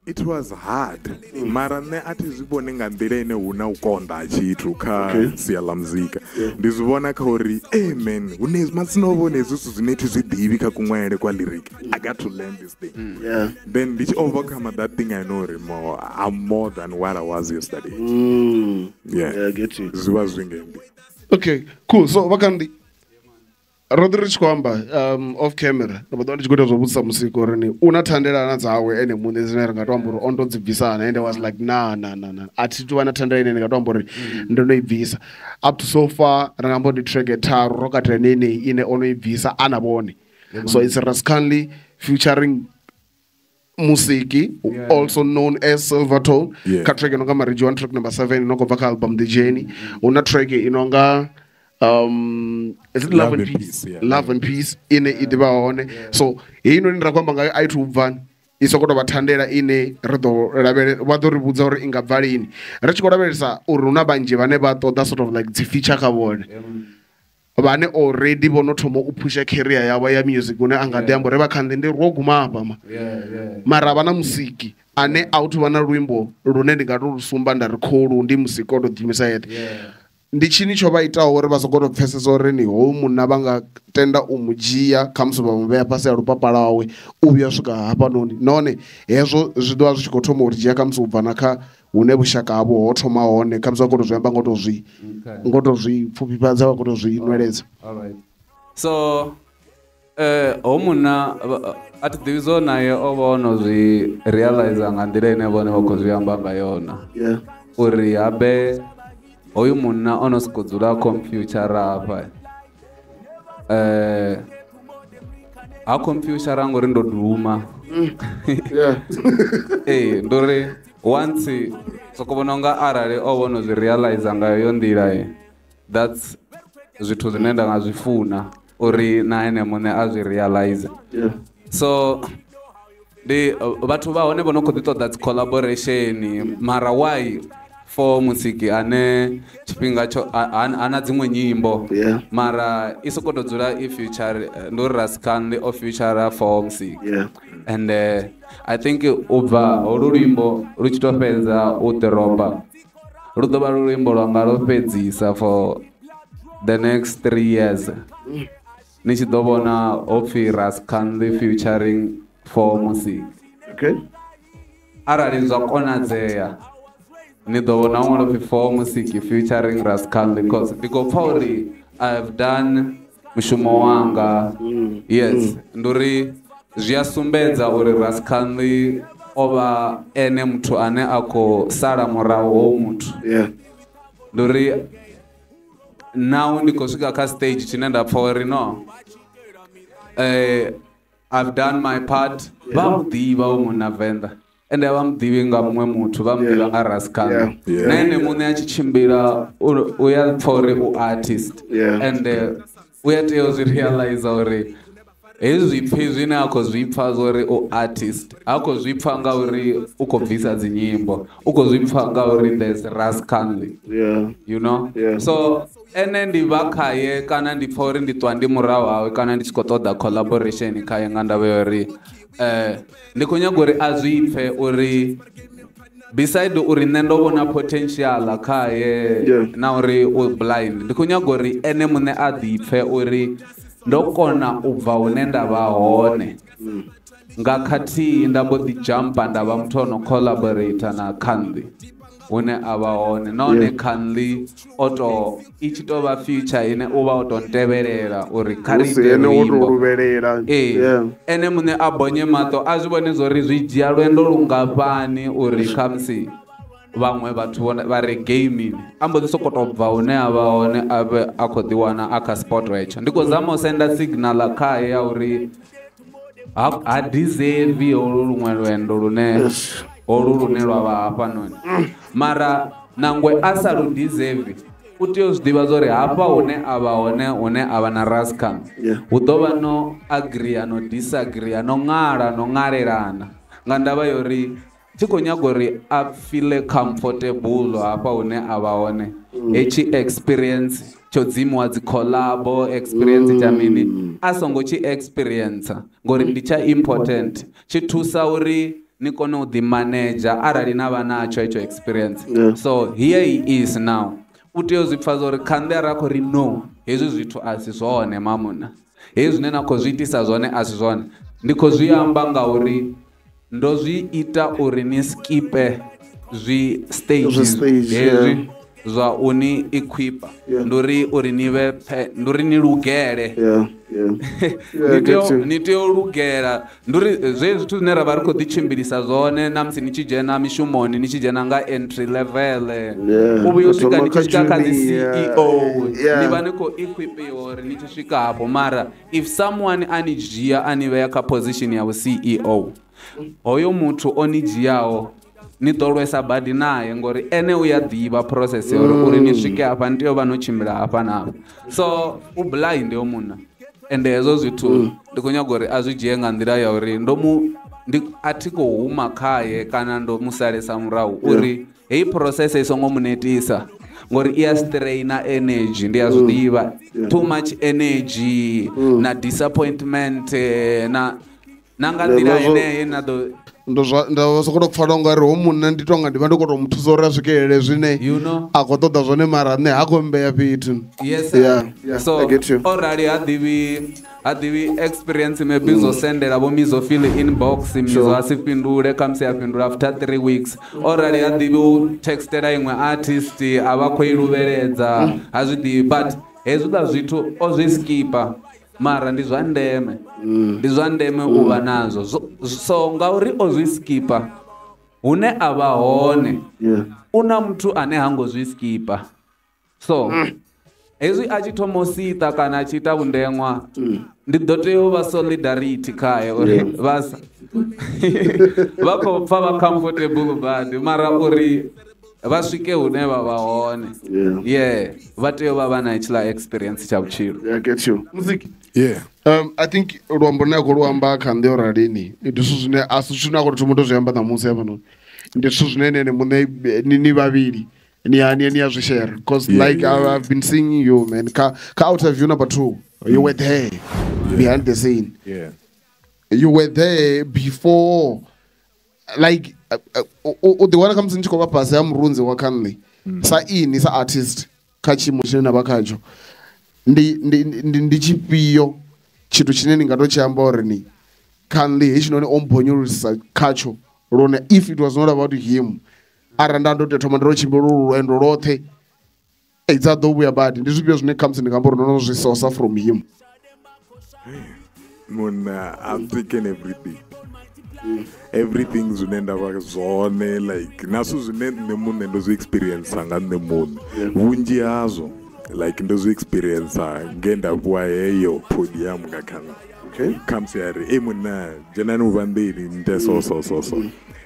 it was hard. Mara nṋe a thi zwi vhoni nga nḓila ine hu na u konḓa tshithu kha sia ḽa muzika. Ndi zwi vhona kha uri man hune matsina o vhone hezwi zwithu zwine thi zwi ḓivhi kha kuṅwalele kwa lyric. I got to learn this thing. Then ndi tshi overcome that thing I know uri I'm more than what I was yesterday. Yeah, I get you. Zwi vha zwi ngendi. Okay, cool. So vhakandi ro ḓi ri tshi khou amba off camera ndo ḓo ndi tshi khou ita zwo vhudzisa musiki uri ni u na thandelana dzawe ene muṋe dzine ri nga to amba uri o ndo dzi bvisana and I was like na a thi tu vha na thandela ine ndi nga to amba uri ndo no i bvisa. Up to so far ri nga amba ndi track tharu ro katela neneyi ine o no i bvisa a na vhone. So it's Raskanly featuring Musiki, also known as Silvertone. Kha track ino nga Mariji 1, track number 7 ino khou bva kha album The Journey. Huna track ino nga is it Love and Peace? Yeah. Love and Peace ine i ḓivha hone. So heyi noni ra khou amba ngayo a i thu bva i sokou tou vha thandela ine ri ḓo lavhele vha ḓo ri vhudza uri i nga bva lini. Ri tshi khou lavhelesa uri hu na vhanzhi vhane vha ṱoḓa sort of like dzi feature kha vhone vhane already vho no thoma u phusha career yavho ya music hune a nga ḓi amba uri vha kha nṋe ndi ro guma hafha ma. Mara vha na musiki ane a u vha na luimbo lune ndi nga to sumba nda ri kholu ndi musiki o to ḓiimisa yeṱhe. Ndi tshini tsho vha itaho uri vha soko to pfesesa uri ni hoyu munna vha nga tenda u mu dzhia khamusi vha mu vhea fhasi ha lupapa lwawe u vhuya swika hafhanoni, nahone hezwo zwi ḓo vha zwi tshi khou thoma uri dzhia khamusi u bva na kha hune vhushaka havho ho thoma hone khamusi vha khou tou zwi amba ngo to zwi pfufhifhadza vha khou tou zwi nweledza. Alright. So ho munna a thi ḓivhi zwo naye o vha o no zwi realize nga nḓila ine vhone vha khou zwi amba nga yona. Uri habe hoyu munna o no sokou dzula computer hafha Ha computer ngori ndo duma. Eh, ndori once soko vhona unga arali o vhona zwi realize nga yo nḓila, that's zwithu zwine nda nga zwi funa uri na ene muṋe a zwi realize. So ndi vhathu vha hone vho no khou ḓi ṱoḓa dzi collaboration, mara why for musiki ane tshifhinga tsho ana dziṅwe nyimbo, mara i soko to dzula i future, ndi uri Raskanli o future for musiki. And I think u bva holu luimbo lu tshi to fhedza u ḓoroba, lu ḓo vha lu luimbo lwanga lwo fhedzisa for the next 3 years. Ni tshi ḓo vhona hopfi Raskanli featuring for music. Okay. Arali zwa konadzea ni ḓo vhona ṅwalo pfi for music featuring Raskanli, because ndi khou pfa uri I've done mushumo wanga. Yes, ndi uri zwi a sumbedza uri Raskanli o vha ene muthu ane a khou sala murahu ho muthu. Ndi uri now ndi khou swika kha stage tshine nda pfa uri no, I've done my part. Vha mu ḓivha u munna Venḓa, ende a vha mu ḓivhi nga muṅwe muthu, vha mu ḓivha nga Raskanli. Na ene muṋe a tshi tshimbila u ya pfa uri u artist, and u ya tea u zwi realize uri hezwi zwipfi zwine a khou zwi pfa zwa uri u artist, ha khou zwi pfa ngauri u khou bvisa dzi nyimbo, u khou zwi pfa ngauri there's Raskanli. You know? So ene ndi vha khaye kana ndi pfa uri ndi ṱwa ndi murahu hawe kana ndi tshi khou ṱoḓa collaboration khaye nga ndavha ya uri ndi khou nyaga uri a zwi pfe uri beside uri nṋe ndo vhona potential khaye na uri u blind, ndi khou nyaga uri ene muṋe a ḓi pfe uri ndo kona u bva hune nda vha hone nga khathihi nda mbo ḓi jumpa nda vha muthu ono collaborator na Kanli hune a vha hone. Nahone Kanli o to i tshi to vha future ine u vha o to ntevhelela uri kha ri ite luimbo. Ene muṋe a bonye maṱo a zwi vhone zwori zwi dzhia lwendo lungafhani uri khamusi vhaṅwe vhathu vha re gaming a mbo ḓi soko to bva hune a vha hone a vhe a khou ḓiwana a kha spot hetsho. Ndi khou zama u senda signal khaye ya uri ha deserve holu luṅwe lwendo lune holu lune lwa vha hafhanoni, mara nangwe a sa lu deserve u tea u zwi ḓivha zwa uri hafha hune a vha hone hune a vha na Raskanli hu ḓo vha no agree no disagree no ṅala no ṅalelana nga ndavha ya uri thi khou nyaga uri a feel comfortable hafha hune a vha hone. Hetshi experience tsho dzimiwa dzi collabo experience tsha mini a songo tshi experience ngori ndi tsha important, tshi thusa uri ni kone u ḓi manager arali na vha natsho hetsho experience. So here he is now, u tea u zwi pfa uri Kanli ara khou ri no, hezwi zwithu a si zwone mamuna, hezwi zwine na khou zwi itisa zwone a si zwone. Ndi khou zwi amba ngauri ndo zwi ita uri ni skipe zwi stages hezwi zwa uni equipa, nduri uri ni vhe nduri ni lugele. Ni tea u lugela, nduri zwe zwithu zwine ra vha ri khou ḓi tshimbilisa zwone na musi ni tshi dzhena mishumoni ni tshi dzhena nga entry level u vhuya u swika ni tshi swika kha dzi CEO ni vha ni khou equipiwa uri ni tshi swika hafho. Mara if someone a ni dzhia a ni vhea kha position ya vhu CEO, hoyo muthu o ni dzhiaho ni ḓo lwesa badi naye ngori ene u ya ḓivha process ya uri ni swike hafha ni tea u vha no tshimbila hafha na hafha. So u blind yo munna, ende hezwo zwithu ndi khou nyaga uri a zwi dzhie nga nḓila ya uri ndo mu ndi a thi khou huma khaye kana ndo mu salesa murahu uri heyi process i songo mu netisa ngori i ya straina energy, ndi a zwi ḓivha too much energy na disappointment na na nga nḓila ine na ḓo ndo ndo soko pfa longa ri ho munna ndi tonga ndi vha ndi khou to muthusa uri a swikelele zwine a khou ṱoḓa zwone, mara nṋe ha khou mbeya fhethu. Yes, so orali ha ḓivhi experience maybe zo sendela vho mizo fill inbox mizo a si fhindule khamusi a fhindula after 3 weeks. Orali ha ḓivhi u textela iṅwe artist a vha khou i luvheledza ha zwi ḓivhi, but hezwiḽa zwithu o zwi skipa. Mara ndi zwa ndeme, ndi zwa ndeme u vha nazwo. So ngauri o zwi skipa hune a vha hone u na muthu ane ha ngo zwi skipa. So Hezwi a tshi thoma u siṱa kana a tshi ita vhundeṅwa ndi ḓo tea u vha solidarity khae uri vha sa vha khou pfa vha comfortable badi mara uri vha swike hune vha vha hone yeah vha tea u vha vha na hetshiḽa experience tsha vhutshilo. Yeah, I get you. Music. Yeah. I think luambo lune a khou lu amba kha nḓi ralini ndi zwithu zwine a si zwithu zwine a khou thoma u tou zwi amba ṋamusi hafhanoni, ndi zwithu zwine ene muṋe ni vhavhili ni a zwi share because like I've been seeing you man ka outer view number 2 you were there behind the scene. Yeah. You were there before like u ḓi wana khamusi ni tshi khou vha fhasi ha murunzi wa Khanli sa ini sa artist kha tshiimo tshine na vha khatsho ndi tshifhio tshithu tshine ni nga to tshi amba uri ni Khanli hetshinoni o mbonyolosa khatsho lune if it was not about him arali nda ndo tea thoma ndo tshimbila lwendo lwoṱhe dza ḓo vhuya badi ndi zwifhio zwine khamusi ndi nga amba uri ndo no zwi source from him? Muna, I've taken everything. Everything zwine nda vha zwone like na zwithu zwine nṋe muṋe ndo zwi experience nga nṋe muṋe vhunzhi hazwo like ndo zwi experience nge nda fhiwa heyo podium nga khana. Okay. Khamusi ya ri munna dzhenani vhuvhanḓeni nte so so so so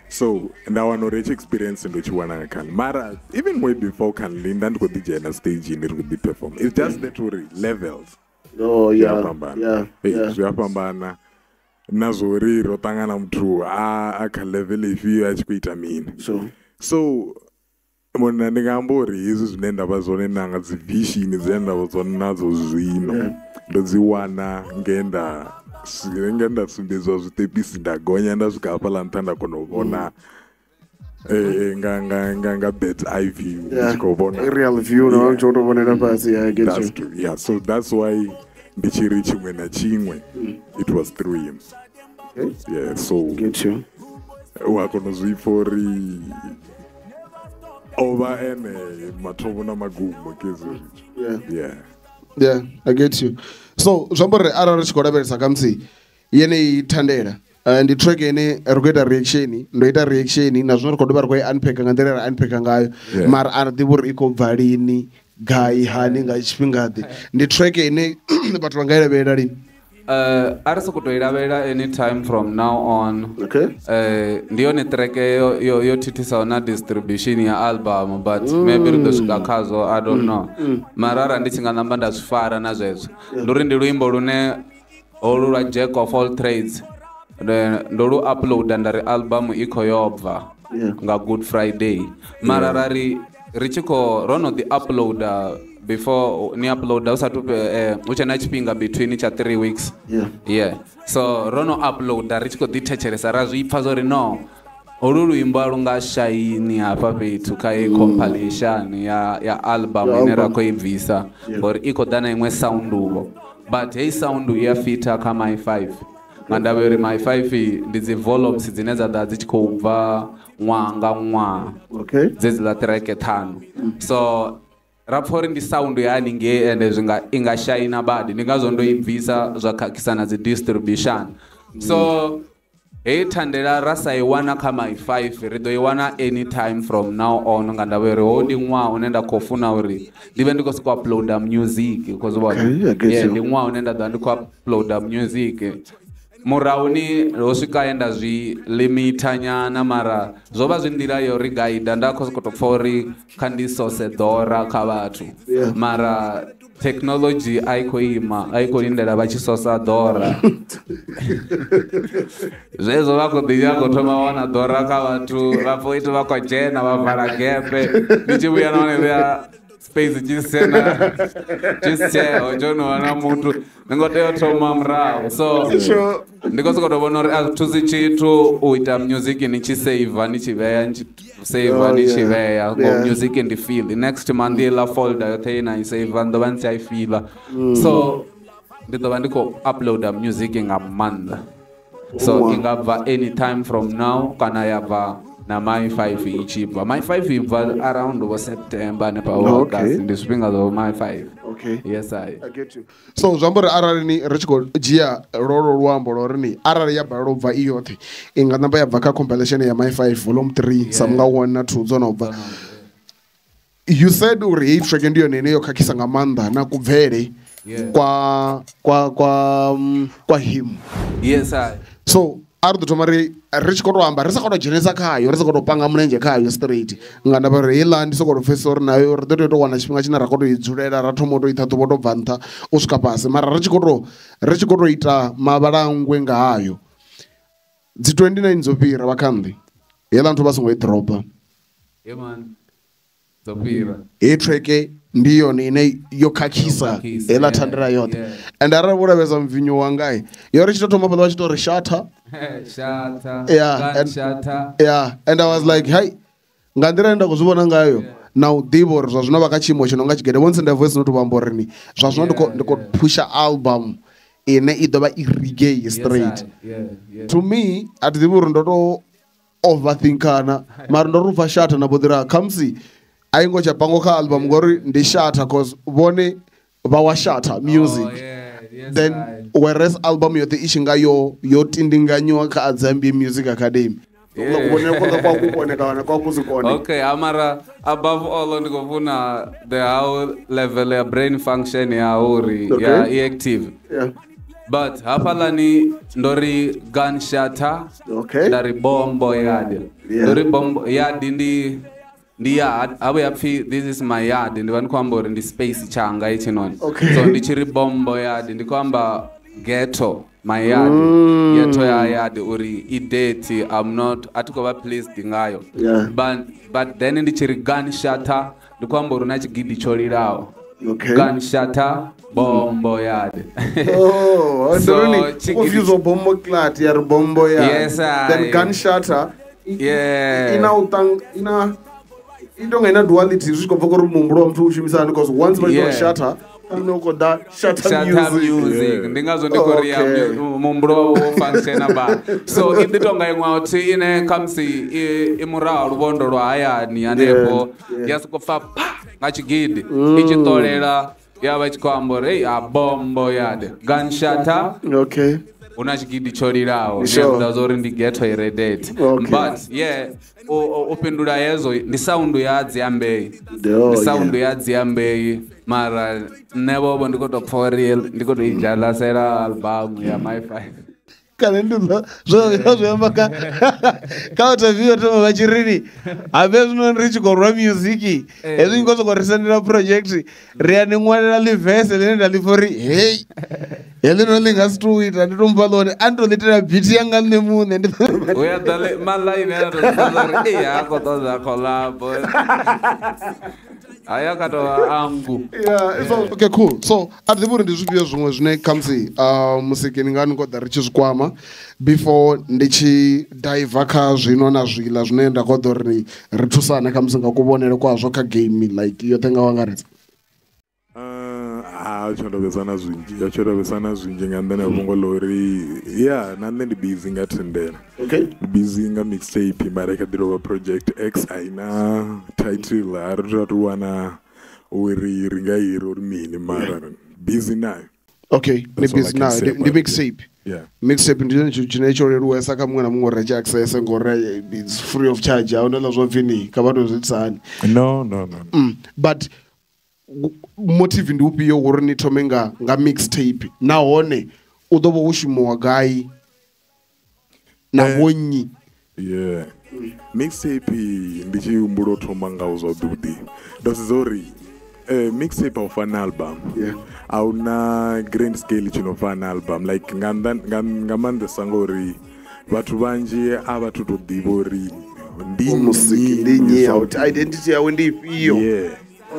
so nda wana uri hetshi experience ndo tshi wana nga Khanli mara even way before Khanli nda ndi khou ḓi dzhena stage ndi ri khou ḓi perform. It's just that uri levels. Oh yeah. Yeah. Zwi a fhambana na zwori ro ṱangana muthu a kha level ifhio a tshi khou ita mini. So monna ndi nga amba uri hezwi zwine nda vha zwone nanga dzi vision dzine nda vha zwone nadzo zwino ndo dzi wana nge nda sumbedziwa zwiṱepisi nda gonya nda swika hafhaḽa nṱha nda kona u vhona nga bird's eye view ndi khou vhona real view na ntho to vhonela fhasi. Yeah, I get you. Yeah, so that's why ndi tshi ri tshiṅwe na tshiṅwe it was through him. Okay. Yeah, so get you. Wa kona zwi pfa uri o vha ene mathomo na magumo ke zwo. Yeah. Yeah, I get you. So zwi amba uri arali ri tshi khou lavhelesa khamusi yeneyi thandela ndi track ine ri khou ita reaction, ndo ita reaction na zwino ri khou dovha ri khou i unpack nga nḓila ra unpack ngayo mara a ri ḓivhi uri i khou bva lini gai hani nga tshifhingaḓe. Ndi track ine vhathu vha nga i lavhelela lini? A ri sokou tou i lavhelela any time from now on. Okay. Ndi yone track yo thithisaho na distribution ya album but maybe ri ḓo swika khazwo I don't know. Mara arali ndi tshi nga namba nda zwi fara na zwezwo ndi uri ndi luimbo lune holu lwa Jack of all trades ndo lu uploada nda ri album i khou yo bva nga Good Friday mara ra ri ri tshi khou ro no ḓi uploada before ni uploada u sathu hu tshe na tshifhinga between tsha 3 weeks. Yeah. So ro no uploada ri tshi khou ḓi thetshelesa ra zwi pfa zwori no holu luimbo a lu nga shaini hafha fhethu kha i compilation ya album ine ra khou i bvisa ngori i khou ḓa na iṅwe sound vho but hei sound i ya fitha kha My 5 nga ndavha uri My 5 ndi dzi volumes dzine dza ḓa dzi tshi khou bva ṅwaha nga ṅwaha dzedziḽa track ṱhanu so ra pfa uri ndi sound ya haningei ende zwi nga i nga shaina badi ndi ngazwo ndo i bvisa zwa khakhisa na dzi distribution. So hei thandela ra sa i wana kha My 5 ri ḓo i wana anytime from now on nga ndavha uri ho ndi ṅwaha une nda khou funa uri ndi vhe ndi khou sokou uploada music because vhona ndi ṅwaha une nda ḓo vha ndi khou uploada music. Murahuni ho swika he nda zwi limita nyana mara zwo vha zwi nḓila yo ri gaida nda khou sokou tou pfa uri kha ndi sose ḓora kha vhathu mara technology a i khou ima a i khou lindela vha tshi sosa ḓora zwezwo vha khou ḓi nyaga u thoma wana ḓora kha vhathu vha pfa ita vha khou dzhena vha vala gepe ndi tshi vhuya nahone vhuya space tshi sena tsho no wana muthu ndi ngo tea u thoma murahu. So ndi khou sokou tou vhona uri a zwi thusi tshithu u ita music ni tshi save ni tshi vhea ni tshi save ni tshi vhea ngo music ndi feel next month iḽa folder yoṱhe ina i save ndo vha ndi tshi i feela. So ndi ḓo vha ndi khou uploada music nga maanḓa so i nga bva anytime from now kana ya bva na My 5 i tshi bva. My 5 i bva around vho September hanefha August ndi zwifhinga zwa My 5. Okay. Yes, I get you. So zwi amba uri arali ni ri tshi khou dzhia lolo luambo lwa uri ni arali ya balelwa u bva i yoṱhe i nga namba ya bva kha compilation ya My 5 volume 3 sa munga 1 na 2 dzo no bva. You said uri heyi track ndi yone ine yo khakhisa nga maanḓa na kubvele kwa kwa kwa kwa him. Yes I. So a ri ḓo thoma ri tshi khou tou amba ri sa khou tou dzhenesa khayo, ri sa khou tou panga mulenzhe khayo straight. Nga ndavha uri heiḽa ndi sokou tou pfesesa uri nayo ri ḓo tea u tou wana tshifhinga tshine ra khou tou i dzulela ra thoma u tou i ṱhaṱhuvha u tou bva nṱha u swika fhasi, mara ri tshi khou tou ita mavhalangwe nga hayo. Dzi 29 dzo fhira vha kha nḓi heiḽa nthu vha songo i dropa. Yeah man. Dzo fhira. Heyi track ndi yone ine yo khakhisa heiḽa thandela yoṱhe. And arali vho lavhelesa mvinyo wanga yo ri tshi tou thoma fhaḽa vha tshi tou ri shatter. Shatter. Yeah, and, shatter. Yeah, and I was like, hey, nga nḓila ine nda khou zwi vhona ngayo na u ḓivha uri zwa zwino vha kha tshiimo tshi no nga tshigede vho ntsenda voice note vha amba uri ni zwa zwino ndi khou pusha album ine i ḓo vha i reggae straight. To me, a thi ḓivhi uri ndo tou overthinkana, mara ndo ri u pfa shatter na boḓira khamusi a i ngo tsha pango kha album ngori ndi shatter cause vhone vha wa shatter music. Oh, yeah. Yes, then whereas album yoṱhe i tshi nga yo tindinganyiwa kha Adzambie Music Academy. Okay, amara above all ndi khou funa the how level ya brain function ya uri ya i active. Yeah. But hafhalani ndo ri gun shatter. Okay. Nda ri bombo yadi. Ndo ri bombo yadi ndi yard avo ya pfi this is my yard ndi vha ndi khou amba uri ndi space tshanga itshinoni. Okay. So ndi tshi ri bombo yard ndi khou amba ghetto my yard. Ghetto ya yard uri i dirty, I'm not a thi khou vha pleased ngayo. Yeah. But then ndi tshi ri gun shatter ndi khou amba uri na tshigidi tsho lilaho. Okay. Gun shatter bombo yard. Oh, so confuse bombo clat ya bombo yard. Yes, then gun shatter. Yeah. Ina utang ina i tonga ina duality zwi tshi khou bva kuri muhumbulo wa muthu u shumisa because once vha tshi shatter no khou ḓa shatter music. Ndi ngazwo ndi khou ri ya muhumbulo wavho wo functiona ba. So i ḓi tonga iṅwe outhi ine khamusi i murahu luvhondo lwa hayani hanefho ya soko pfa pa nga tshigidi i tshi ṱolela ya vha tshi khou amba uri a bombo yade gun shatter. Okay. Una tshigidi tsho lilaho ndi a zwa uri ndi ghetto i re dead. But yeah, u fhindula hezwo ndi sound ya Adziambei. Ndi sound ya Adziambei mara nṋe vho ndi khou tou pfa uri ndi khou tou i dzhalasela album ya My Five. Kana ndi zwo amba kha interview yo thoma vha tshi rini habe zwino ri tshi khou rwa music hezwi ni khou sokou ri sendela project ri a ni ṅwalela ḽi verse ḽine nda ḽi pfa uri hey heḽi no ḽi nga si tou ita ndi tou mufha ḽone a ndi tou ḽi itela beat yanga nṋe muṋe ndi u ya ḓa maḽaini a tou sedza uri ee ha khou ṱoḓa collab haya kha tou angu. Yeah, so okay, cool. So a ḓivhi uri ndi zwifhio zwiṅwe zwine khamusi musiki ni nga ni khou ḓa ri tshi zwi kwama before ndi tshi dive kha zwino na zwiḽa zwine nda khou ḓo uri ri thusane khamusi nga kuvhonele kwazwo kha game like yoṱhe nga wangaredza. A tsho tovhesa zwinzhi, a tsho tovhesa zwinzhi nga nḓani ya fhungo ḽa uri yeah na nṋe ndi busy nga thendela. Okay. Ndi busy nga mixtape mara kha ḓi tovha project X a ina title a ri tou wana uri ri nga iri uri mini mara busy nayo. Okay, ndi busy nayo ndi mixtape. Yeah. Mixtape ndi tshone tshithu tshine tsho leluwesa kha muṅwe na muṅwe uri a tshi access ngori it's free of charge. A huna ḽa zwo pfhi ni kha vha tou zwi itisa hani. No. But motive ndi ufhio uri ni thome nga mixtape nahone u ḓo vha wo shumiwa gai na vhonnyi? Yeah. Mixtape ndi tshi humbula u thoma ngawo zwavhuḓi ndo sedza uri mixtape a u fana album. Yeah. A huna grand scale tshi no fana album like nga maanḓesa ngori vhathu vhanzhi a vhathu to ḓivha uri ndi musiki ndi nnyi, identity yawe ndi ifhio. Yeah.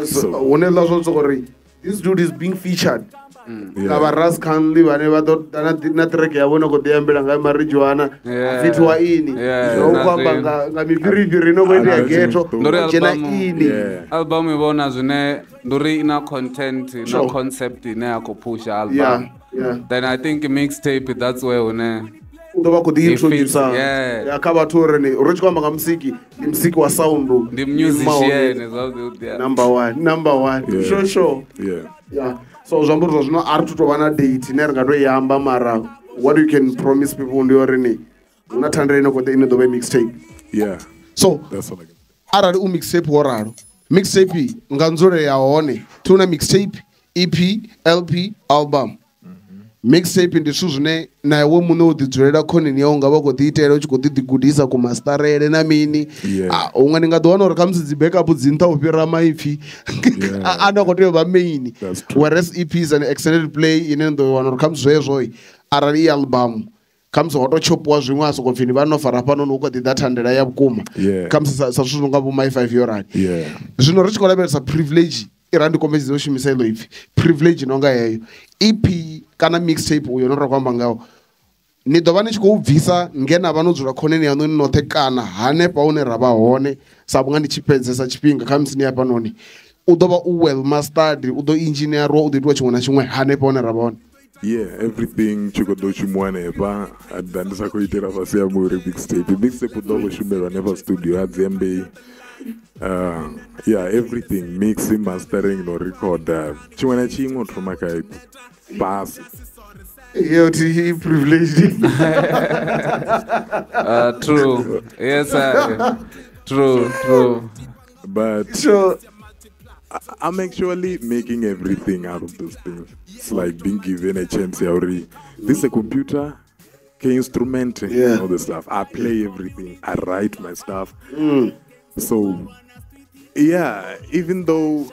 So hune ḽa zwo uri this dude is being featured. Nga vha Ras Khanli vhane vha ḓo ḓa na track ya vhone khou ḓi ambela nga marijuana fithiwa ini zwo khou amba nga mifhirifhiri ino khou itea ghetto dzhena ini. Album i vhona zwine ndi uri ina content na concept ine ya khou pusha album. Then I think mixtape that's where hune u ḓo vha khou ḓi introduce kha vhathu uri ni ri tshi khou amba nga musiki ndi musiki wa sound ndi musician zwavhuḓi number one. Sure. Yeah. So zwi amba uri zwa zwino a ri thu tou vha na date ine ri nga tou i amba mara what you can promise people ndi uri ni hu na thandela ine khou ḓa ine ḓo vha mixtape. Yeah. So that's all I can. Arali u mixtape wo ralo Mixtape nga nzulele ya hone thi na mixtape, EP, LP, album. Mixtape ndi zwithu zwine na iwe muṋe u ḓi dzulela khonani yau nga vha khou ḓi itela u tshi khou ḓi ḓigudisa kumastarele na mini. Huṅwe ni nga ḓi wana uri khamusi dzi backup dzi nṱha u fhira maipfi ane a khou tea u vha main. Whereas EP is an extended play ine ni ḓo wana uri khamusi zwezwo arali i album khamusi ho to tshopiwa zwiṅwe a soko pfhi ni vha no fara hafhanoni hu khou ḓi ḓa thandela ya vhukuma. Khamusi sa zwithu zwi no nga vho My 5 yo rali. Zwino ri tshi khou lavhelesa privilege i ra ndi kombetshedza u shumisa iḽo ipfi privilege nonga heyo EP kana mixtape uyo no ra khou amba ngaho ni ḓo vha ni tshi khou bvisa nge na vha no dzula khonani yaṋu ni noṱhe kana hanefha hune ra vha hone sa vhunga ndi tshi fhedzesa tshifhinga khamusi ni hafhanoni u ḓo vha u well mastered u ḓo engineerwa u ḓo itiwa tshiṅwe na tshiṅwe hanefha hune ra vha hone. Yeah, everything tshi khou ḓo shumiwa hanefha nda ndi sa khou itela fhasi ya uri mixtape u ḓo khou shumelwa hanefha studio ya dzembe. Yeah, everything mixing, mastering no recorder tshiṅwe na tshiṅwe u thoma kha fhasi. Yo thi privilege. True. Yes, true. But sure. I'm actually making everything out of those things. It's like being given a chance. This is a computer, instrument, all the stuff. I play everything. I write my stuff. So, yeah, even though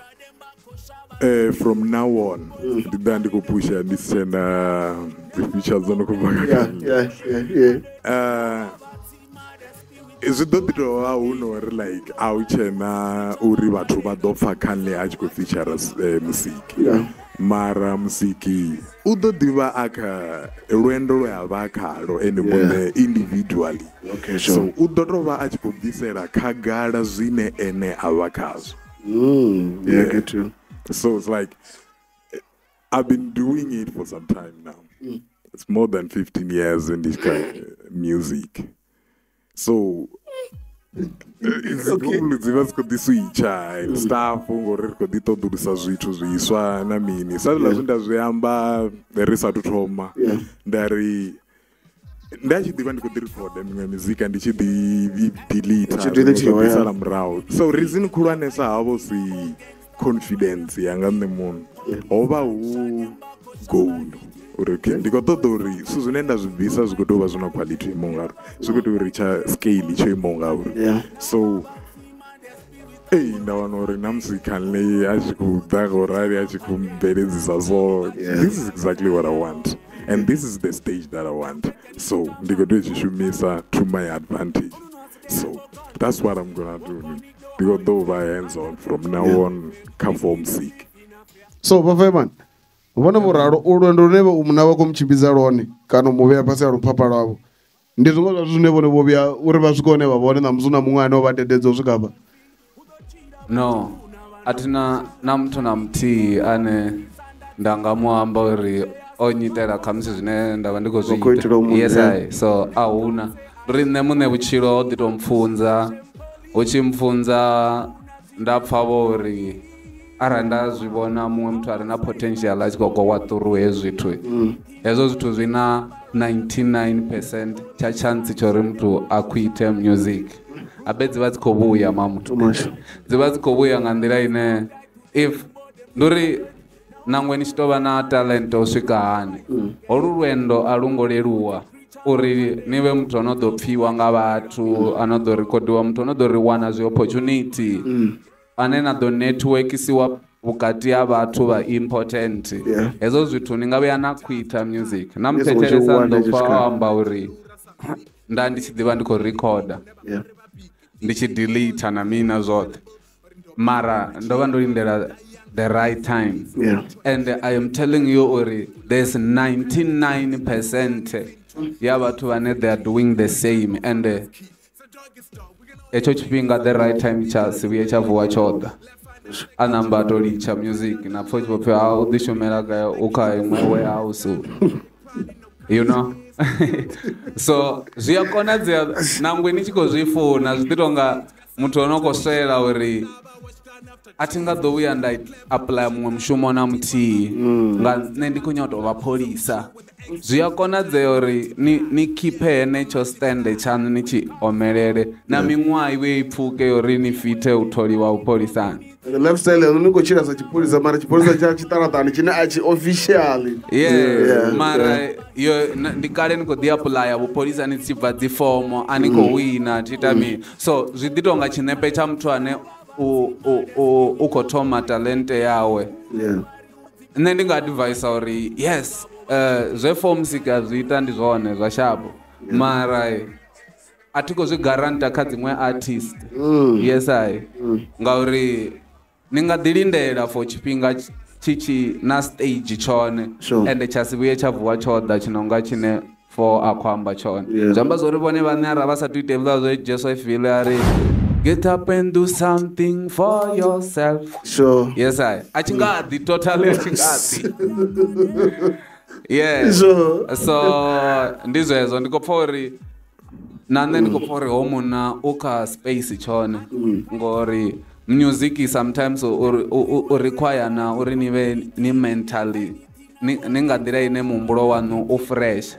from now on, the go push and this and the features don't go back. Zwi ḓo ḓi tovha hu no uri like a hu tshena uri vhathu vha ḓo pfa khanle a tshi khou feature musiki. Mara musiki u ḓo ḓivha a kha lwendo lwe a vha khalo ene muṋe individually. Okay, sure. So u ḓo tovha a tshi khou bvisela khagala zwine ene a vha khazwo. Yeah, get you. So it's like I've been doing it for some time now. It's more than 15 years in this kind of music. So okay. Dzi vha dzi khou ḓi switcha and stuff ngori ri khou ḓi ṱoḓulusa zwithu zwiswa na mini sa zwiḽa zwe nda zwi amba ri sathu thoma nda ri nda tshi ḓivha ndi khou ḓi recorda miṅwe mizika ndi tshi ḓi delete sala murahu. So reason khulwanesa havho si confidence yanga nṋe muṋe ho vha hu goal uri okay ndi khou ṱoḓa uri zwithu zwine nda zwi bvisa zwi khou tea u vha zwi na quality imaho ngauri zwi khou tea uri tsha scale tsho imaho ngauri. So nda wana uri na musi khanle a tshi khou ḓa ngo rali a tshi khou bveledzisa so this is exactly what I want and this is the stage that I want. So ndi khou tea u tshi shumisa to my advantage. So that's what I'm gonna do. Ndi khou ḓo vha hands on from now on kha form sick. So vha vhone vhuralo u lwendo lune muna vha khou mutshimbidza lwone kana mu vhea fhasi ha luphapha lwavho ndi zwiṅwe zwa zwithu zwine vhone vho vhuya uri vha swike hone vha vhone ṋamusi na muṅwe ane o vha dededza u swika hafha. No, a thi na muthu na muthihi ane nda nga mu amba uri o nyitela khamusi zwine nda vha ndi khou zwi ita. Yes, I. So a huna ri nṋe muṋe vhutshilo ho ḓi tou mpfunza hu tshi mpfunza nda pfha vho uri arali nda zwi vhona muṅwe muthu a re na potential a tshi khou gowa through hezwi zwithu hezwo zwithu zwi na 99% tsha chance tsho uri muthu a quite music abe dzi vha dzi khou vhuya ma muthu dzi vha dzi khou vhuya nga nḓila ine if ndi uri nangwe ni tshi tou vha na talent u swika hani holu lwendo a lu ngo leluwa uri ni vhe muthu ano ḓo pfhiwa nga vhathu ano ḓo rekhodiwa muthu ano ḓo ri wana zwi opportunity ane na ḓo networkisiwa vhukati ha vhathu vha important. Hezwo zwithu ni nga vhuya na quita music na muthetshelesa ndo pfa amba uri nda ndi tshi ḓivha ndi khou recorda ndi tshi delete na mina zwoṱhe mara ndo vha ndo lindela the right time. And I am telling you uri there's 99% ya vhathu vhane they are doing the same and etsho tshifhinga the right time tsha si vhuye tsha vuwa tshoḓa a namba to litsha music na pfha tshi pfhi ha u ḓi shumela gai u kha iṅwe warehouse, you know. So zwi a konadzea nangwe ni tshi khou zwi funa zwi ḓi tonga muthu ono khou swela uri A thi nga ḓo vhuya nda apply muṅwe mushumo na muthihi nga nṋe ndi khou nyaka u tou vha pholisa. Zwi a konadzea uri ni khiphe henetsho stand tshaṋu ni tshi omelele na miṅwaha i vhuye i pfuke uri ni fithe u tholiwa vhupholisani. Lifestyle yaṋu ni khou tshila sa tshipholisa mara tshipholisa tsha tshiṱaraṱani tshine a tshi officially. Yeah, mara yo ndi kale ni khou ḓi apply vhupholisani tshi bva dzi fomo a ni khou wina thi ita mini. So zwi ḓi tonga tshinepe tsha muthu ane u khou thoma talente yawe. Nṋe ndi nga advise uri yes, zwe form sika zwi ita ndi zwone zwa shapo mara a thi khou zwi guarantee kha dziṅwe artist. Yes I ngauri ni nga ḓi lindela for tshifhinga tshi tshi na stage tshone ende tsha si vhuye tsha vuwa tsho ḓa tshi nonga tshine for a khou amba tshone. Zwi amba zwori vhone vhaṋe arali vha sa tu ite hezwiḽa zwe Jesu a a ri get up and do something for yourself. Sure. Yes I. A tshi nga ḓi totally a tshi nga ḓi. Yeah. Sure. So ndi zwezwo ndi khou pfa uri na nṋe ndi khou pfa uri ho munna u kha space tshone ngori music sometimes u require na uri ni vhe ni mentally ni nga nḓila ine muhumbulo waṋu u fresh.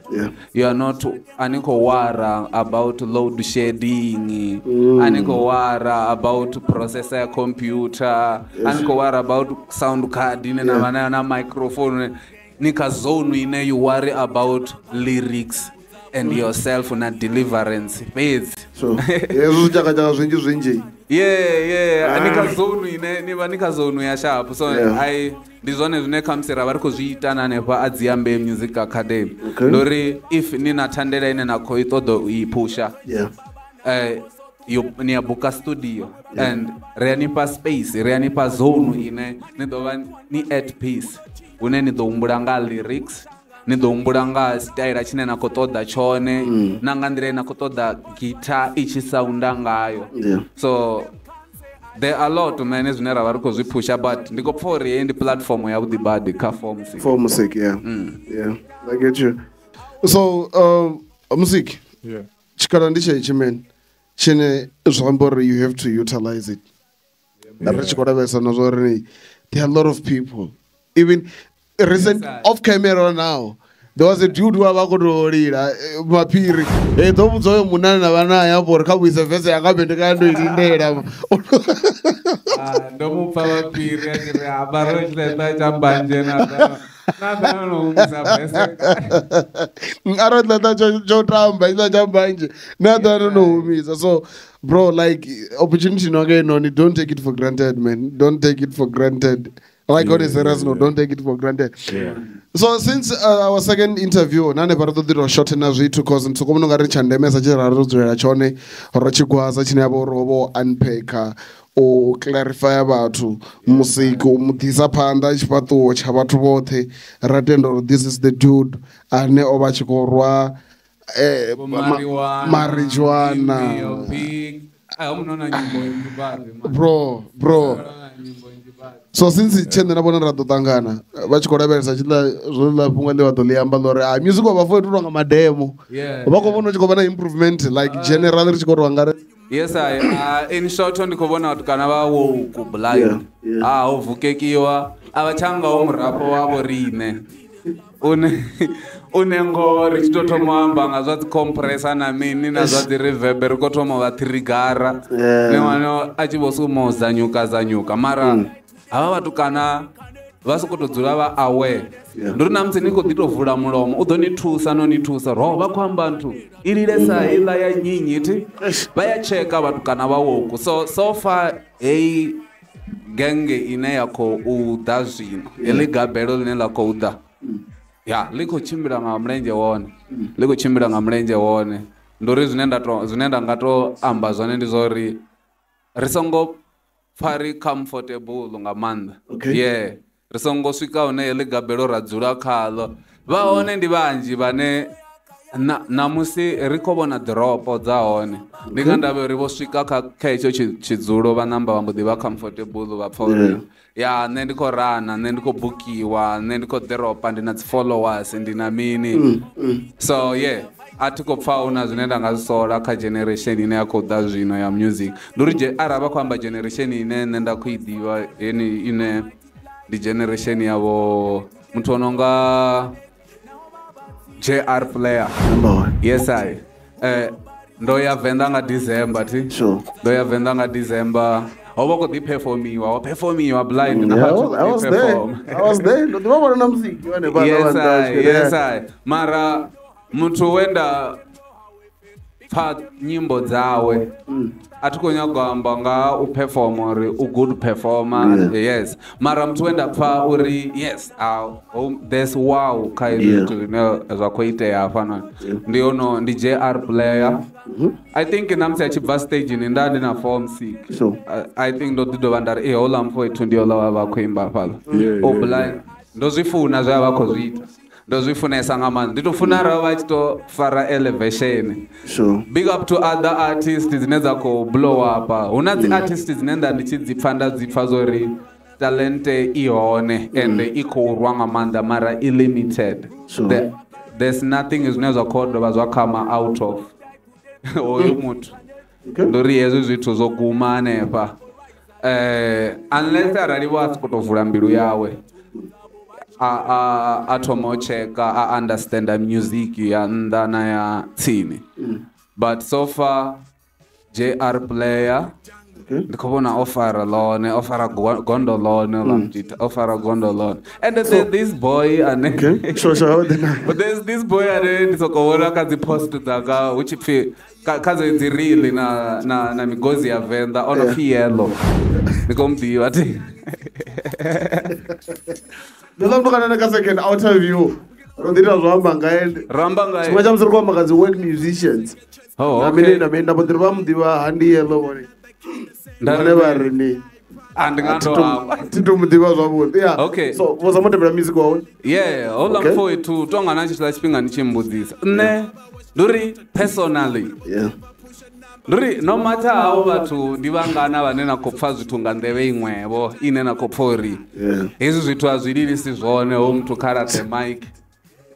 You are not ani khou wara about load shedding, ani khou wara about processor ya computer, ani khou wara about sound card ine na vha nayo na microphone. Ni kha zone ine you worry about lyrics and yourself na deliverance fhedzi. So hezwo zwitshakatshaka zwinzhi zwinzhi. Yeah, ni kha zone ine ni vha ni kha zone ya sharp. So I ndi zwone zwine khamusi ra vha ri khou zwi ita na hanefha a Dziambe Music Academy. Ndi uri if ni na thandela ine na khou i ṱoḓa u i phusha, ni ya buka studio and ri a nifha space, ri a nifha zone ine ni ḓo vha ni at peace, hune ni ḓo humbula nga lyrics, ni ḓo humbula nga style tshine na khou ṱoḓa tshone na nga nḓila ine na khou ṱoḓa guitar i tshi sounda ngayo. So there are a lot man zwine ra vha ri khou zwi phusha, but ndi khou pfa uri heyi ndi platform ya vhuḓi badi kha for music. For music, yeah. Yeah, I get you. So music, tshikhala ndi tshetshe man tshine zwi amba uri you have to utilize it. Ri tshi khou lavhelesa na zwa uri there are a lot of people even recent off camera now there was a dude who ava khou tou lila maphiri ḓo vhudza oyo munna na vha naye afho uri kha vhuise vese yanga be ndi kaya ndo i lindela. Ndo mu pfa maphiri a tshi ri ambaro tshileṱa tsha mbanzhe na ḓa no humisa vese. Arali tshileṱa tsho tamba tshiḽa tsha mbanzhe na ḓa no humisa. So bro, like opportunity no nga inoni, don't take it for granted man, don't take it for granted. Like on a serious note, don't take it for granted. So since our second interview, nane vha ri ḓo ḓi short na zwithu cause ntso vhona nga ri tsha ndemesa tshi ra ro dzulela tshone ro tshigwaza tshine ya vha uri ho unpacka u clarify vhathu music u muḓisa phanḓa tshifhaṱuwo tsha vhathu vhoṱhe ra tenda uri this is the dude ane o vha tshi khou rwa marijuana. Bro. So since tshene na vhona ra ḓo ṱangana vha tshi khou lavhelesa tshiḽa zwo ḽa fhungo ḽi vha ḓo ḽi amba ḽo uri a music wa vha fo itwa nga mademo vha khou vhona u tshi khou vha na improvement like generally ri tshi khou tou angaredza. Yes, I in short ndi khou vhona vhathu kana vha woke blind ho vukekiwa a vha tsha ngaho murafho wa vho riṋe une ngoho ri tshi tou thoma amba nga zwa dzi compressor na mini na zwa dzi reverb ri khou thoma vha trigara ni wana a tshi vho suma u zanyuka zanyuka mara havha vhathu kana vha sokou tou dzula vha aware. Ndi uri namusi ni khou ḓi tou vula mulomo u ḓo ni thusa no ni thusa ro vha khou amba nthu i lilesa iḽa ya nyinyi thi vha ya tsheka vhathu kana vha woku. So far heyi genge ine ya khou ḓa zwino heḽi gabelo ḽine ḽa khou ḓa ya ḽi khou tshimbila nga mulenzhe wone, ḽi khou tshimbila nga mulenzhe wone. Ndi uri zwine nda nga to amba zwone ndi zwa uri ri songo pfa ri comfortable nga maanḓa. Yeah, ri songo swika hune heḽi gabelo ra dzula khaḽo. Vha hone ndi vhanzhi vhane namusi ri khou vhona ḓorobo dza hone ndi nga ndavha uri vho swika kha hetsho tshidzulo vha namba vha mbo ḓi vha comfortable vha pfa uri ya nṋe ndi khou rana, nṋe ndi khou bukiwa, nṋe ndi khou ḓoropa, ndi na dzi followers, ndi na mini. So yeah, A thi khou pfa huna zwine nda nga zwi sola kha generation ine ya khou ḓa zwino ya music. Ndi uri arali vha khou amba generation ine nṋe nda khou i ḓivha yeneyi ine ndi generation ya vho muthu o no nga JR Player. Yes I. Ndo ya Venḓa nga December thi. Sure. Ndo ya Venḓa nga December. Ho vha khou ḓi performiwa, ho performiwa blind na Yeah, vhathu I was there. I was there. Ndo ḓivha vhona na music hanefhaḽa Yes vha I, nnḓa. yes I. Mara muthu we nda pfa nyimbo dzawe a thi khou nyaga u amba nga u performa uri u good performer. Yes. Mara muthu we nda pfa uri yes, there's wow kha hezwi zwithu zwine zwa khou itea hafhanoni. Ndi ono ndi JR Player. I think na musi a tshi bva stage ni nda ndi na form 6. Sure. I think ndo ḓi dovha nda ri houḽa mfowethu ndi houḽa wa vha khou imba hafhaḽa. Yeah, O blind. Ndo zwi funa zwe a vha khou zwi ita. Ndo zwi funesa nga maanḓa. Ndi to funa arali vha tshi to fara elevation. Sure. Big up to other artists dzine dza khou blow up. Hu na dzi artists dzine nda ndi tshi dzi pfa nda dzi pfa zwori talente i hone and i khou rwa nga maanḓa mara i limited. Sure. There's nothing zwine zwa khou dovha zwa come out of hoyu muthu. Okay. Ndo ri hezwi zwithu zwo guma hanefha. Unless arali vho a sokou tou vula mbilu yawe. A thoma u checka, a understanda music ya nnḓa na ya tsini. But so far JR Player ndi khou vhona o fara ḽone, o fara gondo ḽone ḽa mutita, o fara gondo ḽone. And there's this boy ane Okay. Sure, sure. But there's this boy ane ndi sokou vhona kha dzi post dzanga hu tshi pfi kha dzi reel na migozi ya Venḓa ono pfi Yellow. Ndi khou mu ḓivha thi. Ndo ḓa muthu kana ka second outer view. Ro ḓi ita zwo amba nga ende. Ro amba nga Tshiṅwe tsha musi ri khou amba nga dzi work musicians. Oh, Na okay. mini na mini nda mbo ḓi ri vha mu ḓivha handi Yellow vhone. Nda Vhone vha ri ni. A ndi nga ndo amba. Thi to mu ḓivha zwavhuḓi. Yeah. Okay. So vho zama u tevhela music wawe? Yeah, houḽa Okay. mfowethu tonga na tshitshiḽa tshifhinga ndi tshi mbudzisa. Nṋe ndi uri personally Yeah. ndi uri no matter how vhathu ndi vhangana vhane na khou pfa zwithu nga nḓevhe iṅwevho ine na khou pfa uri hezwi zwithu a zwi lilisi zwone ho muthu kha laṱe mic.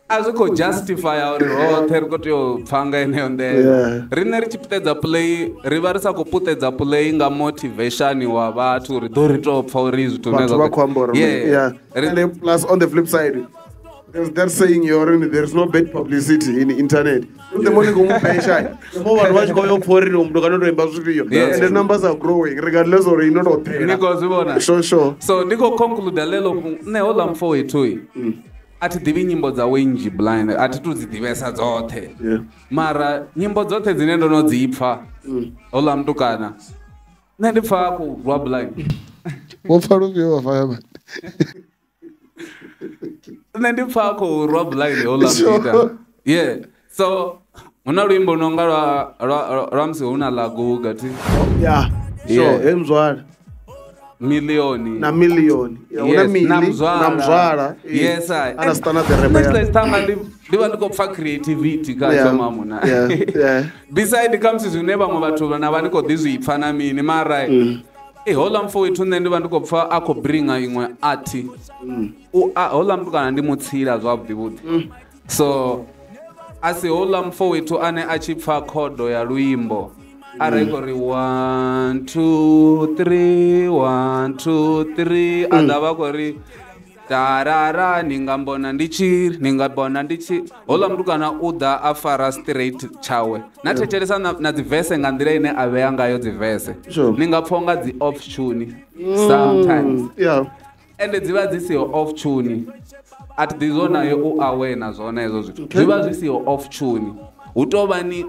A zwi khou justify uri roṱhe ri khou tea u pfa nga yeneyo nḓevhe. Riṋe ri tshi puṱedza play ri vha ri sa khou puṱedza play nga motivation wa vhathu uri ḓo ri tou pfa uri zwithu zwine Vhathu zwa vha khou amba uri Yeah. And plus on the flip side, there's that saying you're there's no bad publicity in the internet. The more you go the more vhathu vha tshi khou yo pfa uri muthu kana to imba zwifhio. And the numbers are growing regardless or you not. Ni khou zwi vhona? Sure, sure. So ndi khou conclude ḽeḽo fhungo nṋe houḽa mfowethu a thi ḓivhi nyimbo dzawe nnzhi blind, a thi tu dzi ḓivhesa dzoṱhe. Mara nyimbo dzoṱhe dzine ndo no dzi pfa houḽa mutukana nṋe ndi pfa a khou rwa blind. Wo pfa lufhio wa fireman? Nṋe ndi pfa a khou rwa blind houḽa mutukana. Yeah. So huna luimbo no nga lwa musi hu na ḽa Guga thi. Yeah. Sure, he mzwala. Milioni. Na milioni. Yeah, Yes, na mzwala. Yes, I understand the rapper. Next time ndi vha ndi khou pfa creativity kha Yeah. tsho mamuna. Yeah, yeah. Beside comes zwine vhaṅwe vhathu na vha ndi khou ḓi zwi pfa na mini mara houḽa mfowethu nṋe ndi vha ndi khou pfa a khou bringa iṅwe art. Houḽa mutukana ndi mutsila zwavhuḓi vhuḓi. So a si houḽa mfowethu ane a tshi pfa khodo ya luimbo arali khou ri 1 2 3 1 2 3 a ḓa vha khou ri tarara ni nga mbona ndi tshi ni nga bona ndi tshi. Houḽa mutukana u ḓa a fara straight tshawe na thetshelesa na dzi verse nga nḓila ine a vhea ngayo dzi verse. Ni nga pfa unga dzi off tune sometimes. Yeah. And dzi vha dzi siho off tune. A thi ḓi zwona yo u aware na zwone hezwo zwithu. Zwi vha zwi siho off tune. Hu tou vha ni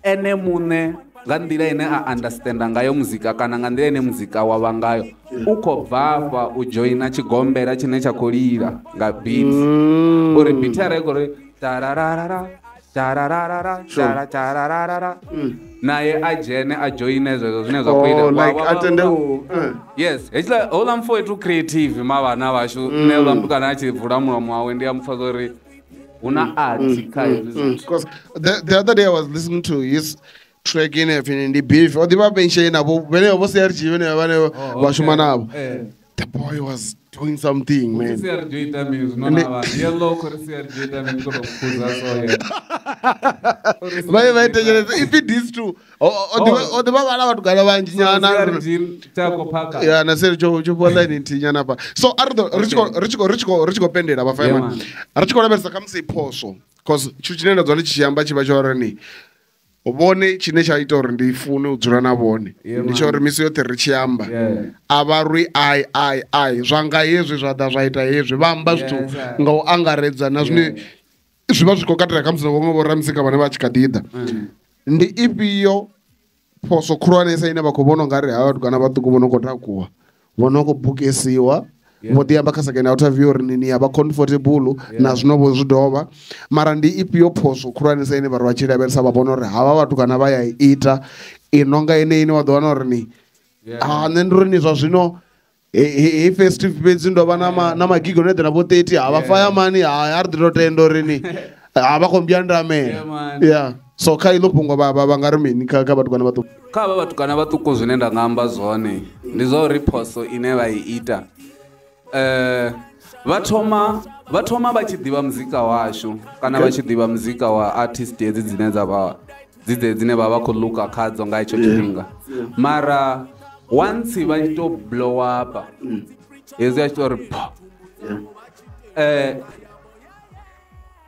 ene muṋe nga nḓila ine a understanda ngayo muzika kana nga nḓila ine muzika wa vha ngayo u khou bva afha u joina tshigombela tshine tsha khou lila nga beat. Uri beat arali khou ri tararara tararara tararara naye a dzhene a joine zwezwo zwine zwa khou ita. Like atende u Yes, hetshiḽa houḽa mfowethu creative ma vhana vhashu nṋe houḽa mutukana a tshi vula mulomo wawe ndi a mupfa uri hu na art kha hezwi zwithu. Because the other day I was listening to his track in the beef. O ḓivha pension navho vhenevho vho CRG vhenevho vhane vha shuma navho. The boy was doing something, man. If it is true, or the yeah, na Sergio So Richo pended aba fireman. Richo rabesa kamse poso because tshine nda dzwa tshi amba tshi vha tsho ri ni vhone tshine tsha ita uri ndi fune u dzula na vhone ndi tsha uri misi yoṱhe ri tshi amba a vha rwi ai zwa nga hezwi zwa ḓa zwa ita hezwi vha amba zwithu nga u angaredza na zwine zwi vha zwi khou katela khamusi na vhaṅwe vho ramuzika vhane vha tshi kha ḓi ḓa. Ndi ifhio phoso khulwanesa ine vha khou vhona ungari havha vhatukana vhaṱuku vho no khou takuwa vho no khou bukesiwa vho ḓi amba kha second interview uri ni ya vha comfortable na zwino vho zwi dovha mara ndi ifhio phoso khulwanesa ine vha ri vha tshi lavhelesa vha vhona uri havha vhatukana vha ya ita i nonga ine ine wa ḓo wana uri ni nṋe ndi uri ni zwa zwino he festive fhedzi ndo vha na magigo no eḓela vho 30 ha vha fireman ha ri ḓi to tenda uri ni ha vha khou mbyandamela. Yeah, so kha iḽo fhungo vha nga ri mini kha vhatukana vhaṱuku? Kha vha vhatukana vhaṱuku zwine nda nga amba zwone ndi zwa uri phoso ine vha i ita vha thoma vha tshi ḓivha muzika washu kana vha tshi ḓivha muzika wa artist hedzi dzine dza vha dzine vha vha khou luka khadzo nga hetsho tshifhinga, mara once vha tshi to blow up hezwi a tshi to ri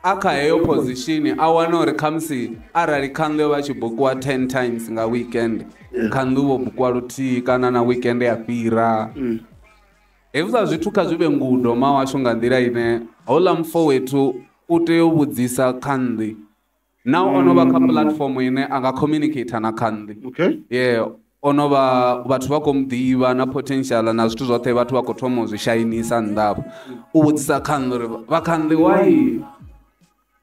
a kha heyo position a wana uri khamusi arali khanḓu yo vha tshi bukiwa 10 times nga weekend khanḓu vho bukiwa luthihi kana na weekend ya fhira. Hezwi zwithu kha zwi vhe ngudo ma washu nga nḓila ine houḽa mufo wethu u tea u vhudzisa khanḓi now ono vha kha platform ine a nga communicate na khanḓi. Yeah, ono vha vhathu vha khou muḓivha na potential na zwithu zwoṱhe vhathu vha khou thoma u zwi shainisa nnḓa u vhudzisa khanḓi uri vha khanḓi why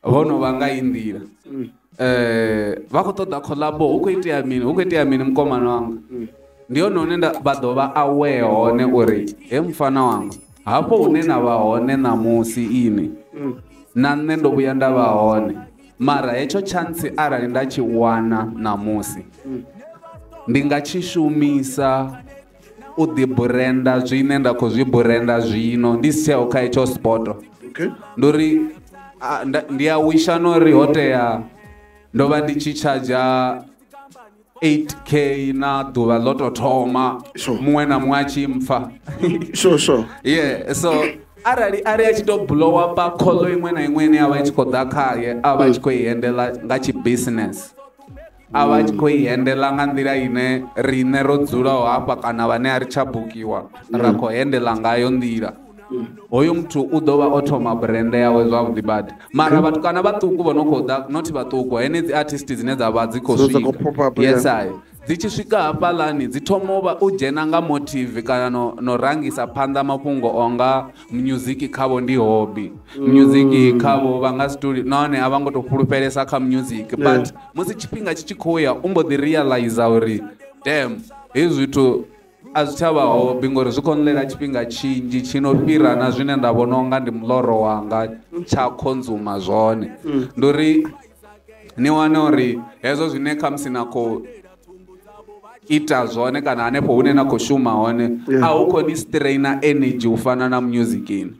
vho no vha nga iyi nḓila vha khou ṱoḓa collabo hu khou itea mini hu khou itea mini mukomana wanga. Ndi hone hune vha ḓo vha aware hone uri he mufana wanga hafho hune na vha hone ṋamusi ini na nṋe ndo vhuya nda vha hone mara hetsho chance arali nda tshi wana ṋamusi ndi nga tshi shumisa u ḓi brenda zwine nda khou zwi brenda zwino ndi si tsheho kha hetsho spot. Ndi uri ndi a wisha no ri ho tea ndo vha ndi tshi tshadzha 8k na ḓuvha ḽo to thoma muṅwe na muṅwe a tshi mpfa. Yeah, so arali ari a tshi to blow up kholo iṅwe na iṅwe ine ya vha i tshi khou ḓa khaye a vha tshi khou i handela nga tshi business a vha tshi khou i handela nga nḓila ine riṋe ro dzulaho hafha kana vhane a ri tsha bukiwa ra khou handela ngayo nḓila hoyo muthu u ḓo vha o thoma brand yawe zwavhuḓi badi. Mara vhatukana vhaṱuku vho no khou ḓa not vhaṱuku henedzi artist dzine dza vha dzi khou swika yes I dzi tshi swika hafhaḽani dzi thoma u vha u dzhena nga motive kana no rangisa phanḓa mafhungo onga music khavho ndi hobby music khavho vha nga si to nahone a vha ngo to fhulufhelesa kha music but musi tshifhinga tshi tshi khou ya u mbo ḓi realize uri damn hezwi zwithu a zwi tsha vha hobby ngori zwi khou nḽela tshifhinga tshinzhi tshi no fhira na zwine nda vhona unga ndi muloro wanga tsha consumer zwone. Ndi uri ni wane uri hezwo zwine khamusi na khou ita zwone kana hanefho hune na khou shuma hone a hu khou ni strainer energy u fana na musicini.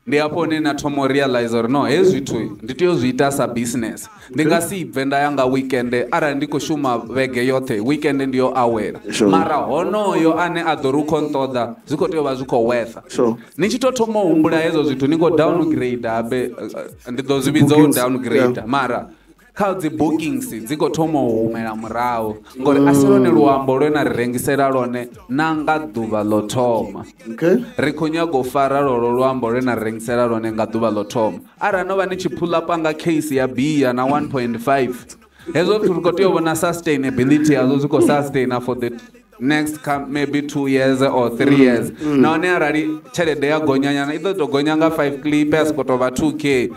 Ndi hafho hune na thoma u realize uri no hezwi zwithu ndi tea u zwi ita sa business ndi nga si bve nda ya nga weekend arali ndi khou shuma vhege yoṱhe weekend ndi yo awela mara honoyo ane a ḓo ri u khou nṱoḓa zwi khou tea u vha zwi khou worth. Ni tshi to thoma u humbula hezwo zwithu ni khou downgrade habe ndi ḓo zwi vhidza u downgrade mara kha dzi bookings dzi khou thoma u humela murahu ngori a si lwone luambo lwe na ri rengisela lwone na nga ḓuvha ḽo thoma. Ri khou nyaga u fara lolo luambo lwe na ri rengisela lwone nga ḓuvha ḽo thoma. Arali no vha ni tshi pull up nga case ya beer na 1.5 hezwo zwithu ri khou tea u vhona sustainability yazwo zwi khou sustaina for the next maybe 2 years or 3 years. Nahone arali tshelede ya gonyanyana i ḓo to gonya nga 5 clip ya sokou tou vha 2k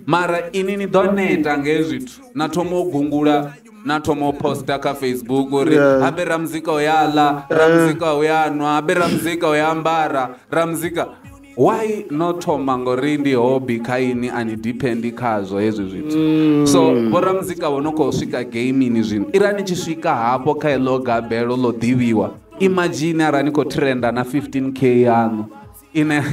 mara ini ni ḓo neta nga hezwi zwithu na thoma u gungula na thoma u posta kha Facebook uri habe ramuzika u ya ḽa ramuzika u ya nwa habe ramuzika u ya ambara ramuzika why no thoma ngori ndi hobby kha ini a ni dependi khazwo hezwi zwithu. So vho ramuzika vho no khou swika gaming zwino irani tshi swika hafho kha eḽo gabelo ḽo ḓivhiwa Imagine arali ni khou trenda na 15k yanu ine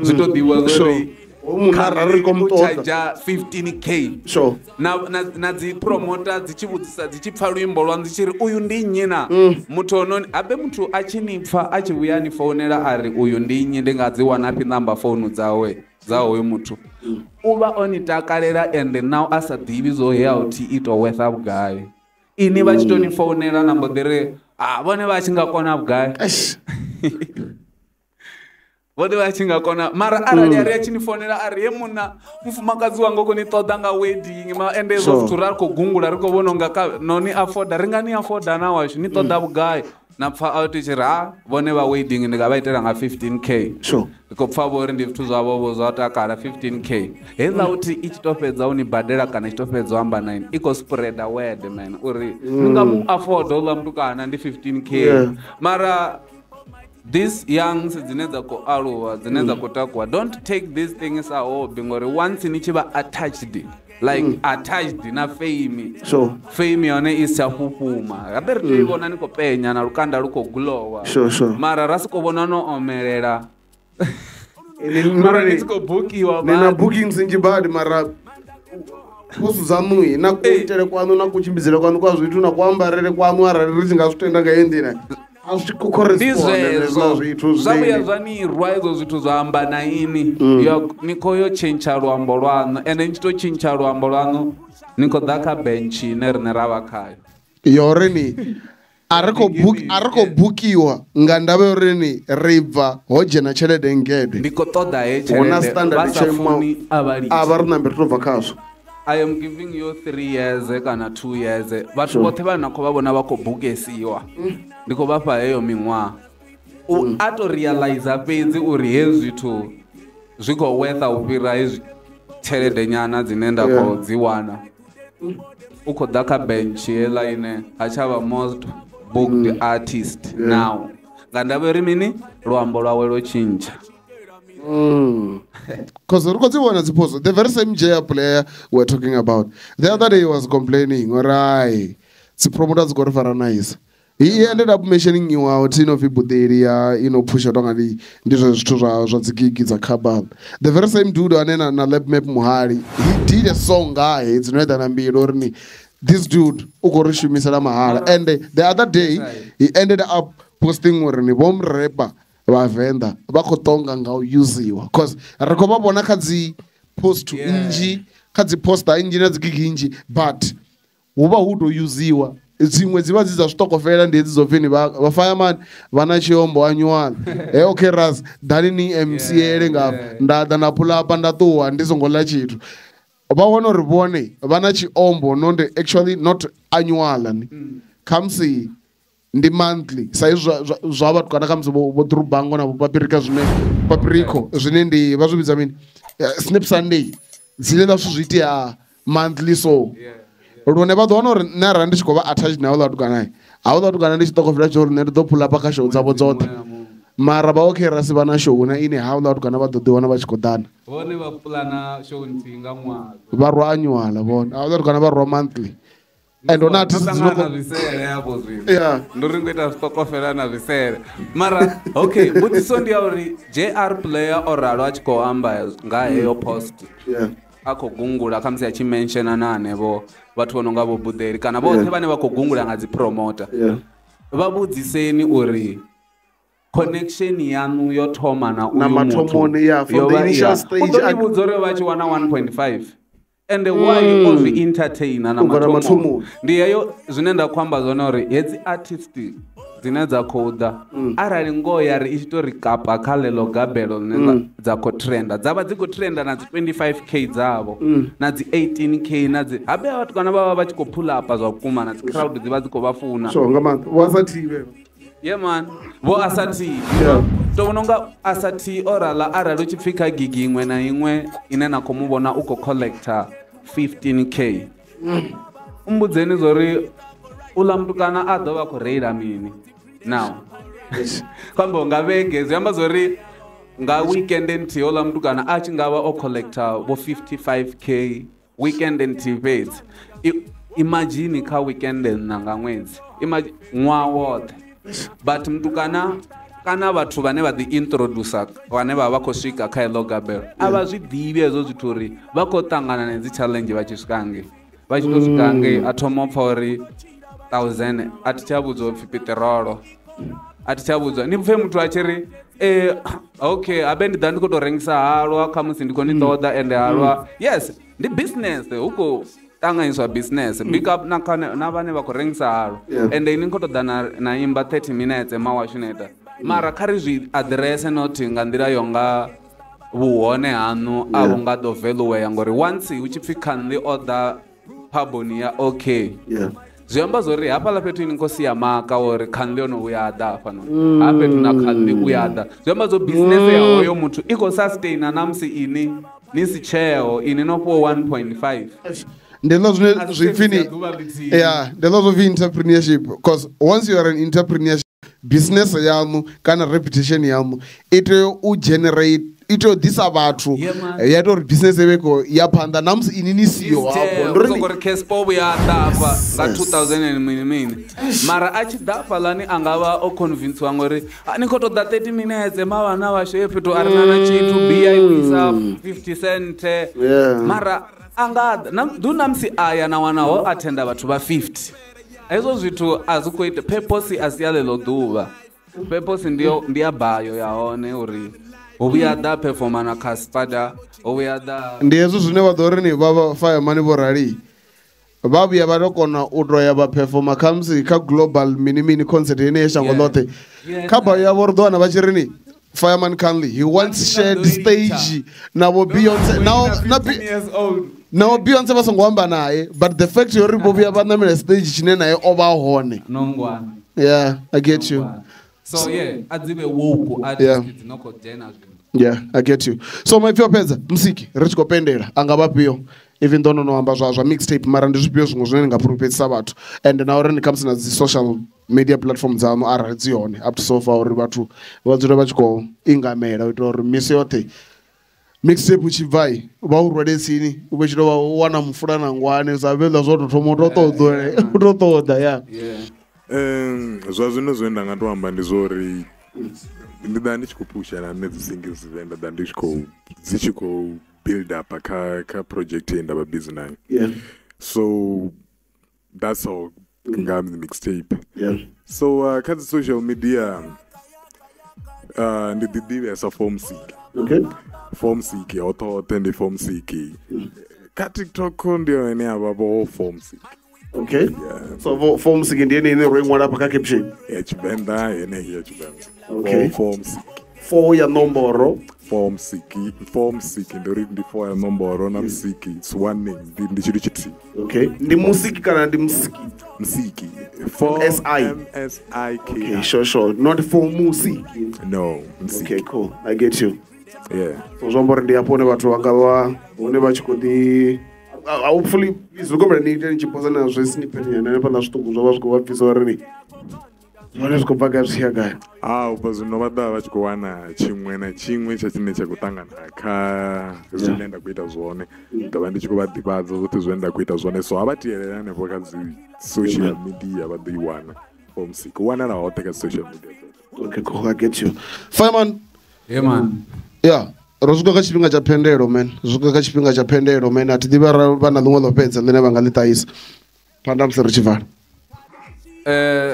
zwi to ḓivha uri ri khou mu ṱoḓa 15k. Sure. Na dzi promoter dzi tshi vhudzisa dzi tshi pfa luimbo lwaṋu dzi tshi ri uyu ndi nnyi na muthu ononi habe muthu a tshi ni pfa a tshi vhuya ni founela a ri uyu ndi nnyi ndi nga dzi wana fhi namba founu dzawe dza hoyu muthu u vha o ni takalela and now a sa ḓivhi zwo he out i to worth vhugai ini vha tshi to ni founela na mbo ḓi ri a vhone vha tshi nga kona vhugai vhone vha tshi nga kona mara arali ari a tshi ni founela a ri he munna mufumakadzi wanga u khou ni ṱoḓa nga wedding ma ende hezwo zwithu ra ri khou gungula ri khou vhona unga no ni afforda ri nga ni afforda na washu ni ṱoḓa vhugai na pfa out tshi ri ha vhone vha wedding ndi nga vha itela nga 15k. Sure. Ndi khou pfa vho uri ndi zwithu zwavho vho zwa takala 15k heiḽa uthi i tshi to fhedza u ni badela kana i tshi to fhedza u amba na ini i khou spreada word man uri ni nga mu afforda uḽa mutukana ndi 15k. Mara these youngs dzine dza khou aluwa dzine dza khou takuwa don't take these things a hobby ngori once ni tshi vha attached like attached na fame. Sure. Fame yone i si tsha fhufhuma habe ri tea u vhona ni khou penya na lukanda lu khou glowa. Sure, sure. Mara ra siko vhona no omelela mara ni tshi khou bukiwa ni na bookings nnzhi badi mara post dzaṋu na kuitele kwaṋu na kutshimbidzele kwaṋu kwa zwithu na kuambarele kwaṋu arali ri tshi nga zwi tenda nga heyo nḓila ndi zwezwo zwa vhuya zwa ni rwa ezwo zwithu zwa amba na ini ni khou yo tshintsha luambo lwaṋu ende ni tshi to tshintsha luambo lwaṋu ni khou ḓa kha bench ine riṋe ra vha khayo yo ri ni a ri khou bukiwa nga ndavha yo ri ni ri bva ho dzhena tshelede ngede ndi khou ṱoḓa he tshelede vha sa funi a vha litshe a vha ri nambe ri to bva khazwo. I am giving you 3 years kana 2 years vhathu vhoṱhe vhane na khou vha vhona vha khou bukesiwa ndi khou vha fha heyo miṅwaha u a to realize fhedzi uri hezwi zwithu zwi khou worth u fhira hezwi tshelede nyana dzine nda khou dzi wana. U khou ḓa kha bench heiḽa ine ha tsha vha most booked artist now nga ndavha uri mini luambo lwawe lwo tshintsha. Because the very same J player we're talking about. The other day he was complaining, right? The promoters got for nice. He ended up mentioning you out, you know, you know, push it on the kabal. The very same dude on Lab Map Muhari, he did a song guy, it's not an ambi. This dude, Ukorishu Misala Mahara. And the other day, he ended up posting bomb rapper. Vhavenda vha khou tonga nga u usiwa cause ri khou vha vhona kha dzi post nnzhi kha dzi poster nnzhi na dzi gigi nnzhi but hu vha hu to usiwa dziṅwe dzi vha dzi dza zwitokofela ndi hedzi dzo pfini vha fireman vha na tshiombo anyuwana he okay ras dani ni MCL nga nda ḓa nda pull up nda ṱuwa ndi songo ḽa tshithu vha wana uri vhone vha na tshiombo not actually not annual ni khamusi ndi monthly sa izwi zwa vhathu kana khamusi vho ḓurubango na vho papirika zwine papiriko zwine ndi vha zwi vhidza mini Snap Sunday dzine ḽa zwithu zwi itea monthly so lune vha ḓo wana uri nṋe arali ndi tshi khou vha attached na houḽa vhatukana houḽa vhatukana ndi tshi ṱokofela tsho uri nṋe ndi ḓo pull up kha show dzavho dzoṱhe mara vha okay ra si vha na show na ine houḽa vhatukana vha ḓo ḓi wana vha tshi khou ḓana vhone vha pulana show nthihi nga ṅwaha vha rwa annual vhone houḽa vhatukana vha rwa monthly. And on artists yeah ndo ri ngo ita zwitokofela na zwisele mara okay mbudziso ndi ya uri JR player o ralo a tshi khou amba nga heyo post a khou gungula khamusi a tshi mention na hanevho vhathu vho no nga vho Budeli kana vhoṱhe vhane vha khou gungula nga dzi promoter vha vhudziseni uri connection yanu yo thoma na uyu muthu from the initial stage u ḓo ni vhudza uri vha tshi wana 1.5 and why o zwi entertainer na mathomo ndi heyo zwine nda khou amba zwone uri hedzi artist dzine dza khou ḓa arali ngoho ya ri i tshi to ri kapa kha ḽeḽo gabelo ḽine dza khou trenda dza vha dzi khou trenda na dzi 25k dzavho na dzi 18k na dzi habe vhathu kana vha vha vha tshi khou pull up zwa vhukuma na dzi crowd dzi vha dzi khou vha funa so nga maanḓa vho Asati yeah man vho Asati to vhona unga Asati orala arali u tshi pfhi kha gigi iṅwe na iṅwe ine na khou mu vhona u khou collector 15k umbudzeni zori uḽa mutukana a ḓo vha khou reila mini now kwambo nga vhege zwi amba zori nga weekend nthihi oḽa mutukana a tshi nga vha o collector vho 55k weekend nthihi fhedzi imagine kha weekend nna nga ṅwedzi imagine ṅwaha woṱhe But mutukana kana vhathu vhane vha ḓi introducer vhane vha vha khou swika kha heḽo gabelo a vha zwi ḓivhi hezwo zwithu uri vha khou ṱangana na dzi challenge vha tshi swika ngei. Vha tshi to swika ngei a thoma u pfa uri 1000 a thi tsha vhudzwa upfhi peṱirolo, a thi tsha vhudzwa ni pfhe muthu a tshi ri okay habe ndi ḓa ndi khou tou rengisa halwa khamusi ndi khou ni ṱoḓa ende halwa yes ndi business hu khou ṱanganyiswa business big up na na vhane vha khou rengisa halwa ende ini khou ṱoḓa na imba 30 minutes mawashu neta mara kha ri zwi address not nga nḓila yo nga vhuhone haṋu a vhu nga ḓo valuea ngori once hu tshi pfhi Khanli o ḓa phaboni ya okay zwi amba zwori hafhaḽa fhethu ini khou sia maka uri Khanli ono vhuya ḓa hafhanoni ha fhethu na Khanli u ya ḓa zwi amba zwo business ya hoyo muthu i khou sustaina na musi ini ni si tsheo ini no fhiwa 1.5. Ndi ḽo zwine zwipfini yeah ndi ḽo zwo entrepreneurship because once you are an entrepreneurship business yaṋu kana reputation yaṋu i tea u generate i tea u ḓisa vhathu ya ita uri business i khou ya phanḓa na musi ini ni siho hafho. Ndi uri uri Caspo vhuya ḓa hafha nga 2000 and mini mini mara a tshi ḓa hafhaḽani a nga vha o convincewa ngori ni khou ṱoḓa 30 minutes ma vhana vhashu ye fhethu a re na tshithu bia i wisa 50 cent mara a nga ḓa na musi aya na wana ho attenda vhathu vha 50. Hezwo zwithu a zwi khou ita purpose a si ya ḽeḽo ḓuvha. Purpose ndi ya bayo ya hone uri hu vhuya ḓa performa na Caspada hu vhuya ḓa ndi hezwo zwine vha ḓo ri ni vha Fireman vho rali vha vhuya vha tou kona u to ya vha performa khamusi kha global mini mini concert ine ya shango ḽoṱhe kha bayo yavho ri ḓo wana vha tshi ri ni Fireman Khanli he once shared stage na vho Beyonce na Beyonce vha songo amba naye but the fact uri vho vhuya vha namela stage tshine naye o vha hone. Yeah, I get you. So yeah, a dzi vhe woke artists no khou dzhena zwino. Yeah, I get you. So maipfi o fhedza musiki ri tshi khou pendela anga vhafhio even though no amba zwa mixtape mara ndi zwifhio zwiṅwe zwine ni nga fhulufhedzisa vhathu and na uri ni khamusi na dzi social media platform dzaṋu arali dzi hone up to so far uri vhathu vha dzule vha tshi khou ingamela u itela uri misi yoṱhe mixtape u tshi bva vha u rwele tsini u vhe tshi tou vha u wana mufula na ngwane sa vheḽa zwo tou thoma u tou ṱoḓa u tou ṱoḓa ya. Zwa zwino zwine nda nga to amba ndi zwo uri ndi ḓa ndi tshi khou pusha na nṋe dzi singles dzine nda ḓa ndi tshi khou dzi tshi khou build up kha project ye nda vha busy nayo. So that's all nga mixtape. So kha dzi social media ndi ḓi ḓivhesa Formsiki. Okay. Formsiki hoṱhe hoṱhe ndi Formsiki. Kha TikTok ndi yone ine ya vha vho Formsiki. Okay. Yeah. So Formsiki ndi ene ine ro i ṅwala hafha kha caption. Ya Tshivenḓa yeneyi ya Tshivenḓa. Okay. Formsiki. 4 ya nomboro. Formsiki. Formsiki ndi uri ndi 4 ya nomboro na musiki it's one name ndi tshithu tshithihi. Okay. Ndi musiki kana ndi musiki? Musiki. S I M S I K. Okay, sure sure. Not for musiki. No, musiki. Okay, cool. I get you. Yeah. So zwi amba uri ndi hafho hune vhathu vha nga vha hune vha tshi khou ḓi hopefully please ri ni ite ni tshi posa na zwi snippet nyana hanefhaḽa zwiṱuku zwo vha zwi khou vha bvisa uri ni zwone zwi khou bva gai zwi tshi ya gai. Ubva zwino vha ḓovha vha tshi khou wana tshiṅwe na tshiṅwe tsha tshine tsha khou ṱangana kha zwine nda khou ita zwone. Ndi ḓovha ndi tshi khou vha ḓivhadza zwoṱhe zwine nda khou ita zwone so a vha tiyelele hanefho kha dzi social media vha ḓo i wana Formsiki. U wanala hoṱhe kha social media. Okay, cool, I get you. Fireman. Yeah man. Yeah. Ro swika kha tshifhinga tsha phendelo man. Swika kha tshifhinga tsha phendelo man. A thi ḓivhi arali vha na ḽiṅwe ḽo fhedza ḽine vha nga ḽi ṱahisa phanḓa musi ri tshi vala.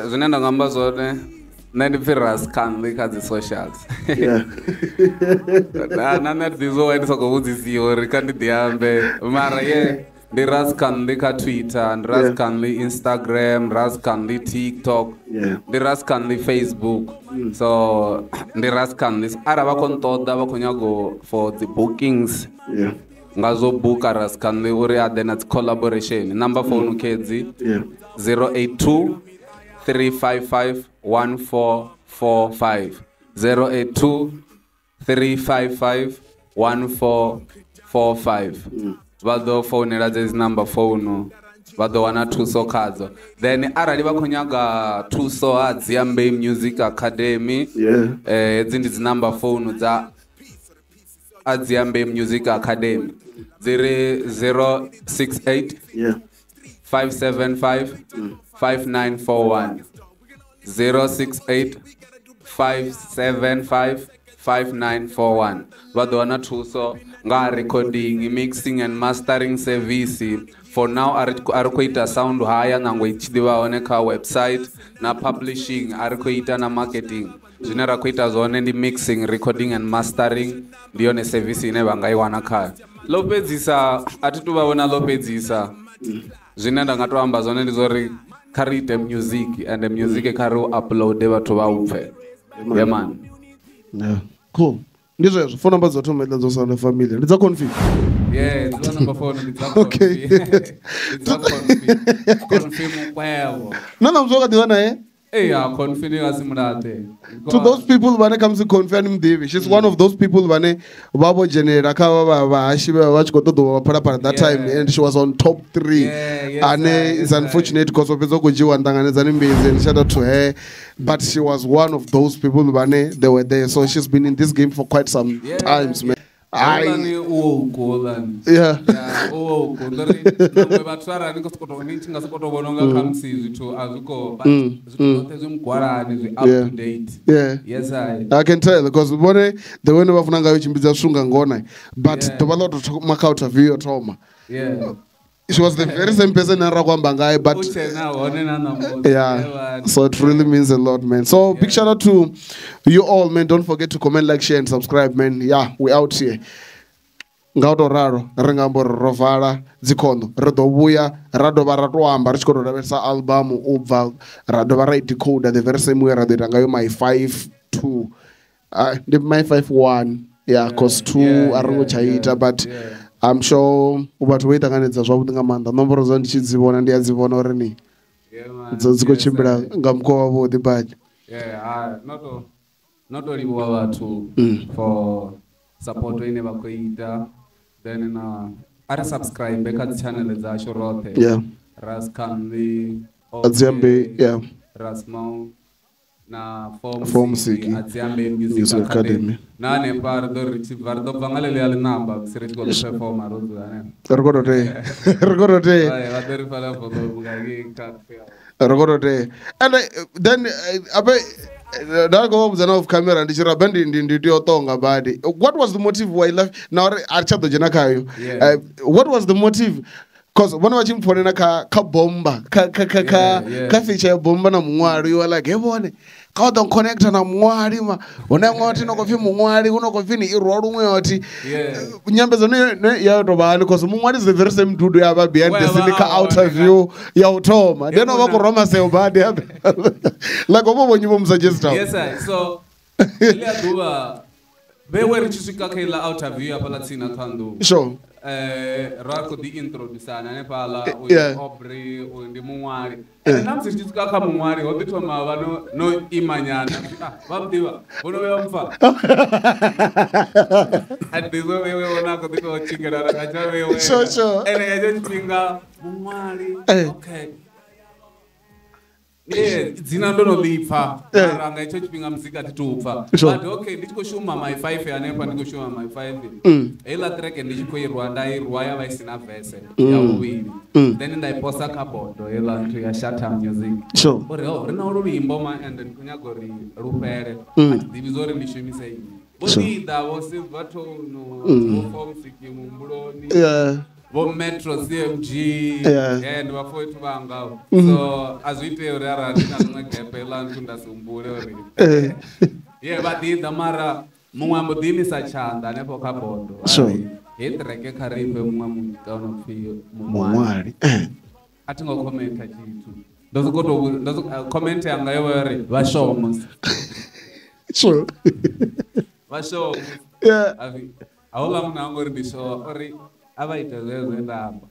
Zwine nda nga amba zwone nṋe ndi pfhi Ras Khanli kha dzi socials. Na nṋe ndi zwo ndi soko vhudzisiwa uri kha ndi ḓi ambe mara ye ndi Ras Khanli kha Twitter, ndi Ras Khanli Instagram, Ras Khanli TikTok, ndi Ras Khanli Facebook. So ndi Ras Khanli arali vha khou nṱoḓa vha khou nyago for dzi bookings nga zwo buka Ras Khanli uri a ḓe na dzi collaboration. Number phone kedzi 082 355 1445 082 355 1445. Vha ḓo founela dzedzi number phone vha ḓo wana thuso khadzo. Then arali vha khou nyaga thuso ha Dziambei Music Academy, hedzi ndi dzi number phone dza Dziambei Music Academy dzi ri 068 575 5941 068 575 5941. Vha ḓo wana thuso nga recording, mixing and mastering service. For now a ri khou ita sound haya nangwe i tshi ḓivha hone kha website, na publishing a ri khou ita, na marketing. Zwine ra khou ita zwone ndi mixing, recording and mastering, ndi yone service ine vha nga i wana khayo. Ḽo fhedzisa a thi tu vha vhona ḽo fhedzisa. Zwine nda nga to amba zwone ndi zwori kha ri ite music, and music kha ri u uploade vhathu vha u pfe. Yeah man. Yeah. Cool. Ndi zwezwo phone number dzo thoma iḽa dzo sound familiar. Ndi dza config. Yeah, dza number phone ndi dza config. Okay. Dza config. Config mukwevho. Na na mzoka ḓivha nae? Yeah, config nga si mulate. To those people vhane khamusi config ani muḓivhi. She's one of those people vhane vha vho dzhenelela kha vhahashi vha tshi khou ṱoḓa u vha Phalaphala that time, and she was on top 3. And it's unfortunate because of fhedza khou dzhiwa nṱanganedzani mbidzi, and shout out to her. But she was one of those people vhane they were there. So she's been in this game for quite some times, man. Yeah. Yeah. Yes, I can tell because the way vha ngayo tshimbidza zwithu ngona, but the lot of makauta view thoma. Yeah. She was the very same person ra khou amba ngaye, but yeah, so it really means a lot, man. So big shout out to you all, man. Don't forget to comment, like, share and subscribe, man. Yeah, we out here. Nga u to ralo ri nga amba uri ro vala dzikhondo, ri ḓo vhuya ra dovha ra to amba ri tshi khou tou lavhelesa album u bva ra dovha ra i decoder the very same way ra ḓo ita ngayo my 5 2, ndi my 5 1, yeah, cause 2 a ri ngo tsha ita, but I'm sure vhathu vho i ṱanganedza zwavhuḓi nga maanḓa. Nomboro dza ndi tshi dzi vhona ndi a dzi vhona uri ni dzo dzi khou tshimbila nga mukhowa wavhuḓi badi. Yeah, not to livhuwa vhathu for support ine vha khou ita. Then na a ri subscribe kha dzi channel dzashu roṱhe. Ras Kambi, Adziambe, yeah. Rasmo na Form Siki, Adziambe Music Academy. Na hanefha ri ḓo ri tshi bva ri ḓo bva nga ḽeḽia ḽinamba musi ri tshi khou performa ro dzula hanefha. Ri khou tou tea. Ri khou tou tea. Vha ḓo ri fhaḽa volume nga ngei kha. Ri khou tou tea. And then abe nda khou vha vhudza na off camera ndi tshi ra ndi ndi tea u tonga badi. What was the motive why left? Na uri a ri tsha ḓo dzhena khayo. What was the motive? Cause vhone vha tshi mpfonela kha bomba kha kha kha kha feature ya bomba na muṅwali, you were like, he vhone kha u ḓo connecta na muṅwali ma hune ṅwathi no khou pfi muṅwali hu no khou pfi ni i rwa luṅwe yothi nyambedzano ya to vha hani, cause muṅwali is the very same dude ya vha behind the scene kha outer view ya u thoma, then o vha khou rwa maseo badi like o vho vho nyivho musuggesta. Yes sir. So ḽia ḓuvha vhewe ri tshi swika kha iḽa outer view hafhaḽa tsini na Thohoyandou. Sure. Ra khou ḓi introducana hanefhaḽa, uyu Aubrey, uyu ndi muṅwali. Ende na musi ri tshi swika kha muṅwali ho ḓi thoma vha no imanyana, vha muḓivha vho no vhuya mpfa a ḓi zo vhewe vhona khou ḓi tou tshinkela ra nga tsha vhewe. Sure, sure. Ende nga hetsho tshifhinga muṅwali, okay. Yeah, dzina ndo no ḽi pfa mara nga hetsho tshifhinga muzika thi tou pfa. But okay, ndi tshi khou shuma my 5 hanefha, ndi khou shuma my 5 heiḽa track ndi tshi khou i rwa, nda i rwa ya vha i sina verse ya vhuvhili, then nda i posa kha bodo heiḽa nthu ya Shatta Music. Uri ho ri na ulu luimbo ma and ndi khou nyaga uri lu fhele, a thi ḓivhi zwa uri ndi shumise ini. Vho ḓi ḓa vho Silver Tone, vho Form Siki muhumbuloni, vho Metro CMG, ndi vhafowethu vhanga. So a zwi itei uri arali ndi na ḽiṅwe gepe ḽa nthu nda si humbule uri ye vha ḓi ḓa, mara muṅwe ambo ḓi imisa tshanḓa hanefho kha bodo. Hei track kha ri ifhe muṅwe muta no pfi muṅwali. A thi ngo commenta tshithu, ndo soko tou comment yanga yo vha uri vha show. Sure. Vha show. A houḽa munna ha ngo uri ndi show, uri a vha ite zwezwo nda amba.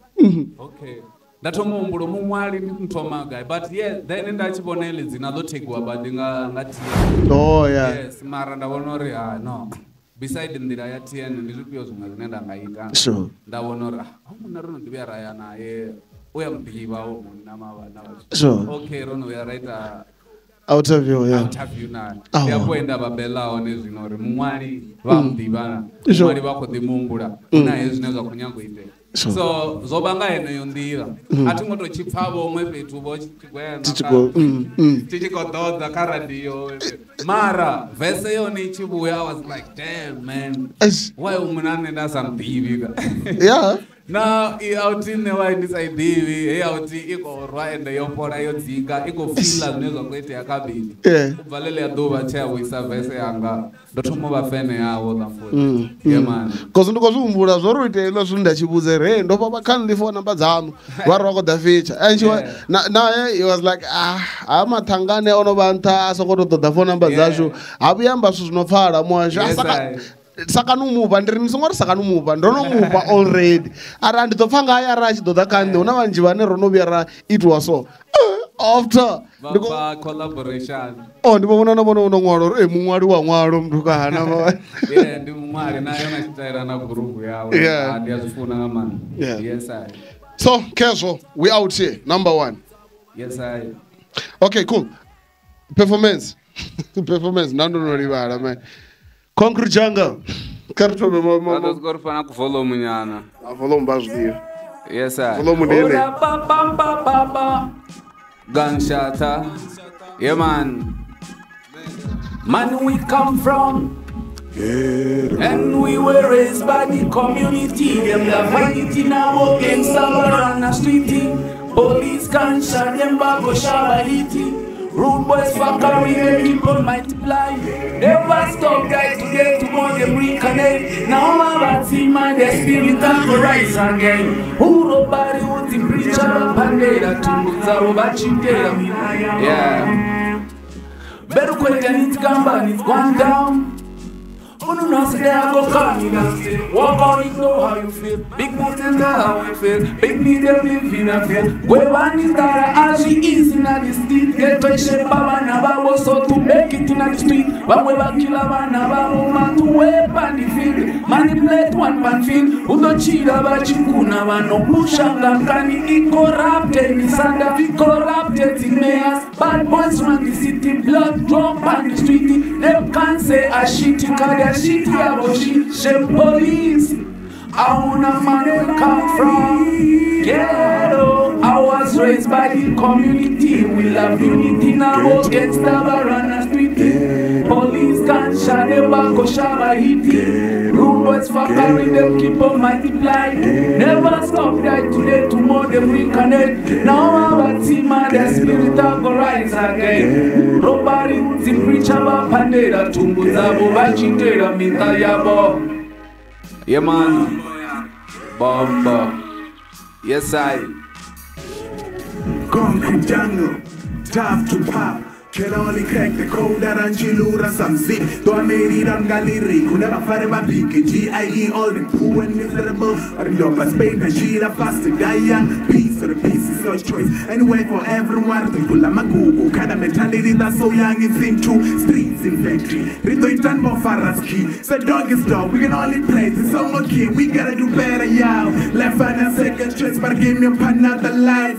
Okay. Nda thoma u humbula muṅwali ndi thoma gai, but yeah, then nda tshi vhona iḽi dzina ḽo tagiwa badi nga TN. Oh yeah. Yes, mara nda vhona uri no. Beside nḓila ya TN ndi zwifhio zwiṅwe zwine nda nga ita. Sure. Nda vhona uri munna ro no ḓi vhuya ra ya naye, u ya muḓivha o munna mavhana vhathu. Sure. Okay, ro no vhuya ra ita Interview, yeah. Interview na. Ndi afho he nda vha bela hone zwino uri muṅwali vha muḓivha na. Muṅwali vha khou ḓi muhumbula na hezwi zwine zwa khou nyaga u itea. So zwo vha nga heneyo nḓila. A thi ngo to tshi pfa vhoṅwe fhethu vho tshigwena Tshi khou- tshi tshi khou ḓoḓa kha radio. Mara verse yone i tshi vhuya, I was like, damn man. Eish. Why u muna nṋe nda sa muḓivhi? Yeah. Na i auti nṋe why ndi sa i ḓivhi, hei auti i khou rwa ende yo fhola yo dzika, i khou fila zwine zwa khou itea kha bini. Yeah. U bva ḽeḽia ḓuvha tshe a vhuisa verse yanga, ndo thoma u vha fene yawo ḽa futhi. Yeah man. Cause ndi khou zwi humbula zwo ri itea hezwiḽa zwithu nda tshi vhudza uri hey ndo fha kha nṋe phone number dzaṋu vha ri vha khou ḓa feature and she was, Yeah. na he was like ah ha mathangane ono vha nṱha a soko to ṱoḓa phone number Yeah. dzashu ha vhuya amba zwithu zwino pfala muhasho Yes, I- sakani mufha ndi ri ni songo ri sakani mufha ndo no mufha already ara ndi ḓo pfa ngaye arali a tshi ḓo ḓa kha nṋe hu na vhanzhi vhane ro no vhuya ra itiwa so after Vha ndi khou- bva collaboration. oh ndi vho vhona na vhone no ṅwala uri muṅwali wa ṅwalo muthu ka hana Yeah, ndi muṅwali na yone tshitaela na group yawe. Yeah. Ah, ndi a zwi funa nga maanḓa. Yeah. Yes I. So Kezo, we out here number 1. Yes I. Okay, cool. Performance. Performance nando no livhala man. Concrete Jungle. Kha ri thome Vha ḓo swika uri fana ku volume nyana. a volume vha zwi ḓivha. Yes I. Volume ndi yeneyi. Ora pa pa pa pa pa. Gunshot. Yeah man. Man we come from and we were raised by the community. Them the vanity now gangsta run the street. Police can shot them back go shabahiti. Rude boys fuckery, they keep on multiply. Never stop guys today, tomorrow them reconnect. Now my body, man, their spirit and go rise again. Who nobody would the preacher pandera tumbuza robachitera. Yeah. Better quit and it's gone, but it's gone down. Unu no say I go call me down. Walk on it, know how you feel. Big mountains know how we feel. Big need them live in a feel. Where is that as she is in the street. Get to shape baba babo so to make it in the street. But we back kill a babo man to weep on the field. Manipulate one pan field. Udo chida ba chikuna ba no pushanga kani i corrupted. Nisanda vi corrupted in mayors. Bad boys run the city. Blood drop on the street. Them can't say a shitty cause shitty about shit, shame police. I wanna man we come from ghetto. I was raised by the community. We love unity now against the Barana street. Police can't shut them back or shabahiti. Rude boys fuckery, them keep on multiply. Never stop die today, tomorrow them reconnect. Now our team and their spirit go rise again. Robbery, the preacher, pandera, tumbuza, bachitera, mita yabo. Yeah man, bomba. Yes I. Concrete jungle, tough to pop. Can only crack the code that Angelura some zip. Though I made it on Gallery, could never find my peak. G-I-E, all the poor and miserable. Or the upper Spain, and Sheila fast to die young. Peace or the peace is your choice. Anyway, for everyone, to pull a magugo. Kind of mentality that's so young, it's into streets infantry. Rito itan mo faraski. So dog is dog, we can only play. It's all okay, we gotta do better, y'all. Left and a second chance, but give me another life.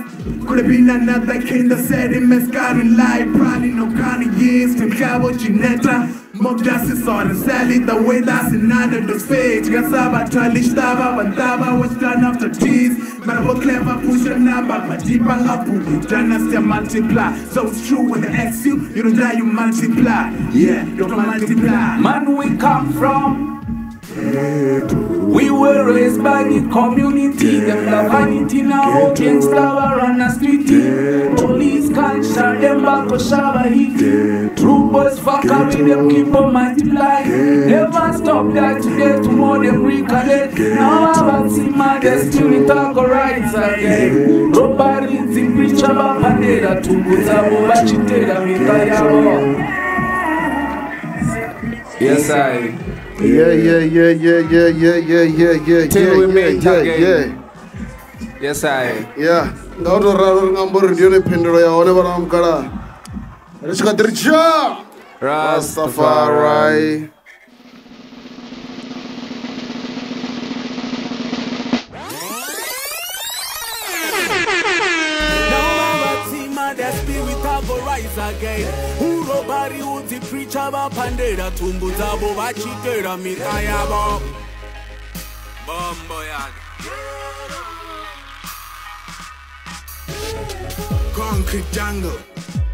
Could have been another king that said it, mess got in life. Probably no kind of years to Cabo Ginetta. Mogdasi saw and Sally the way that's another the stage. Gasaba Talishtava, Bantava was done after teas. Marabo clever push a number, Madipa Apu, Dynasty multiply. So it's true when they ask you, you don't die, you multiply. Yeah, you don't multiply. Man, we come from. We were raised by the community. Them the vanity now against our on the street. Police can't shut them back or shabahiti. True boys fuckery, them keep on multiply. Never stop that today, tomorrow them reconnect. Now our team and the spirit go rise again. Robbery, the preacher, pandera, tumbuza, bachitera, mita yabo. Yes, I. Yeah. Till we meet again. Yeah. Yes, I. Yeah. Nga u tou ralo ri nga amba uri ndi yone phindulo ya hone vhana vha mukalaha. Ri tshi kha ḓi ri tsha Rastafari. Again. Who nobody would the preacher pandera tumbuza bo bachitera mita yabo. Bombo yard. Concrete jungle,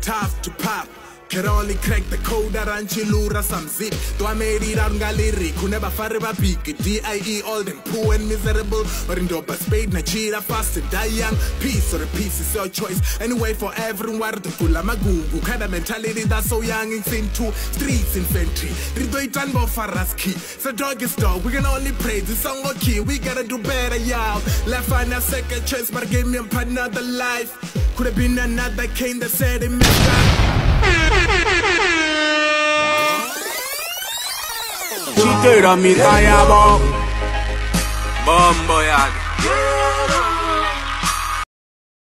tough to pop. Can only crack the code aranchilura some zip. Do I made it out ngaleri kuneba fariba big D.I.E. all them poor and miserable. Or in doba spade na chira fast and die young. Peace or a piece is your choice. Anyway for everyone to kula magugu. Kind of mentality that's so young it's into streets infantry. Rido itanbo faraski. So dog is dog. We can only pray this song okay. We gotta do better, y'all. Left find a second chance, but give me another life. Could have been another king that said it messed up. Chitera mi tayabo. Bombo yard.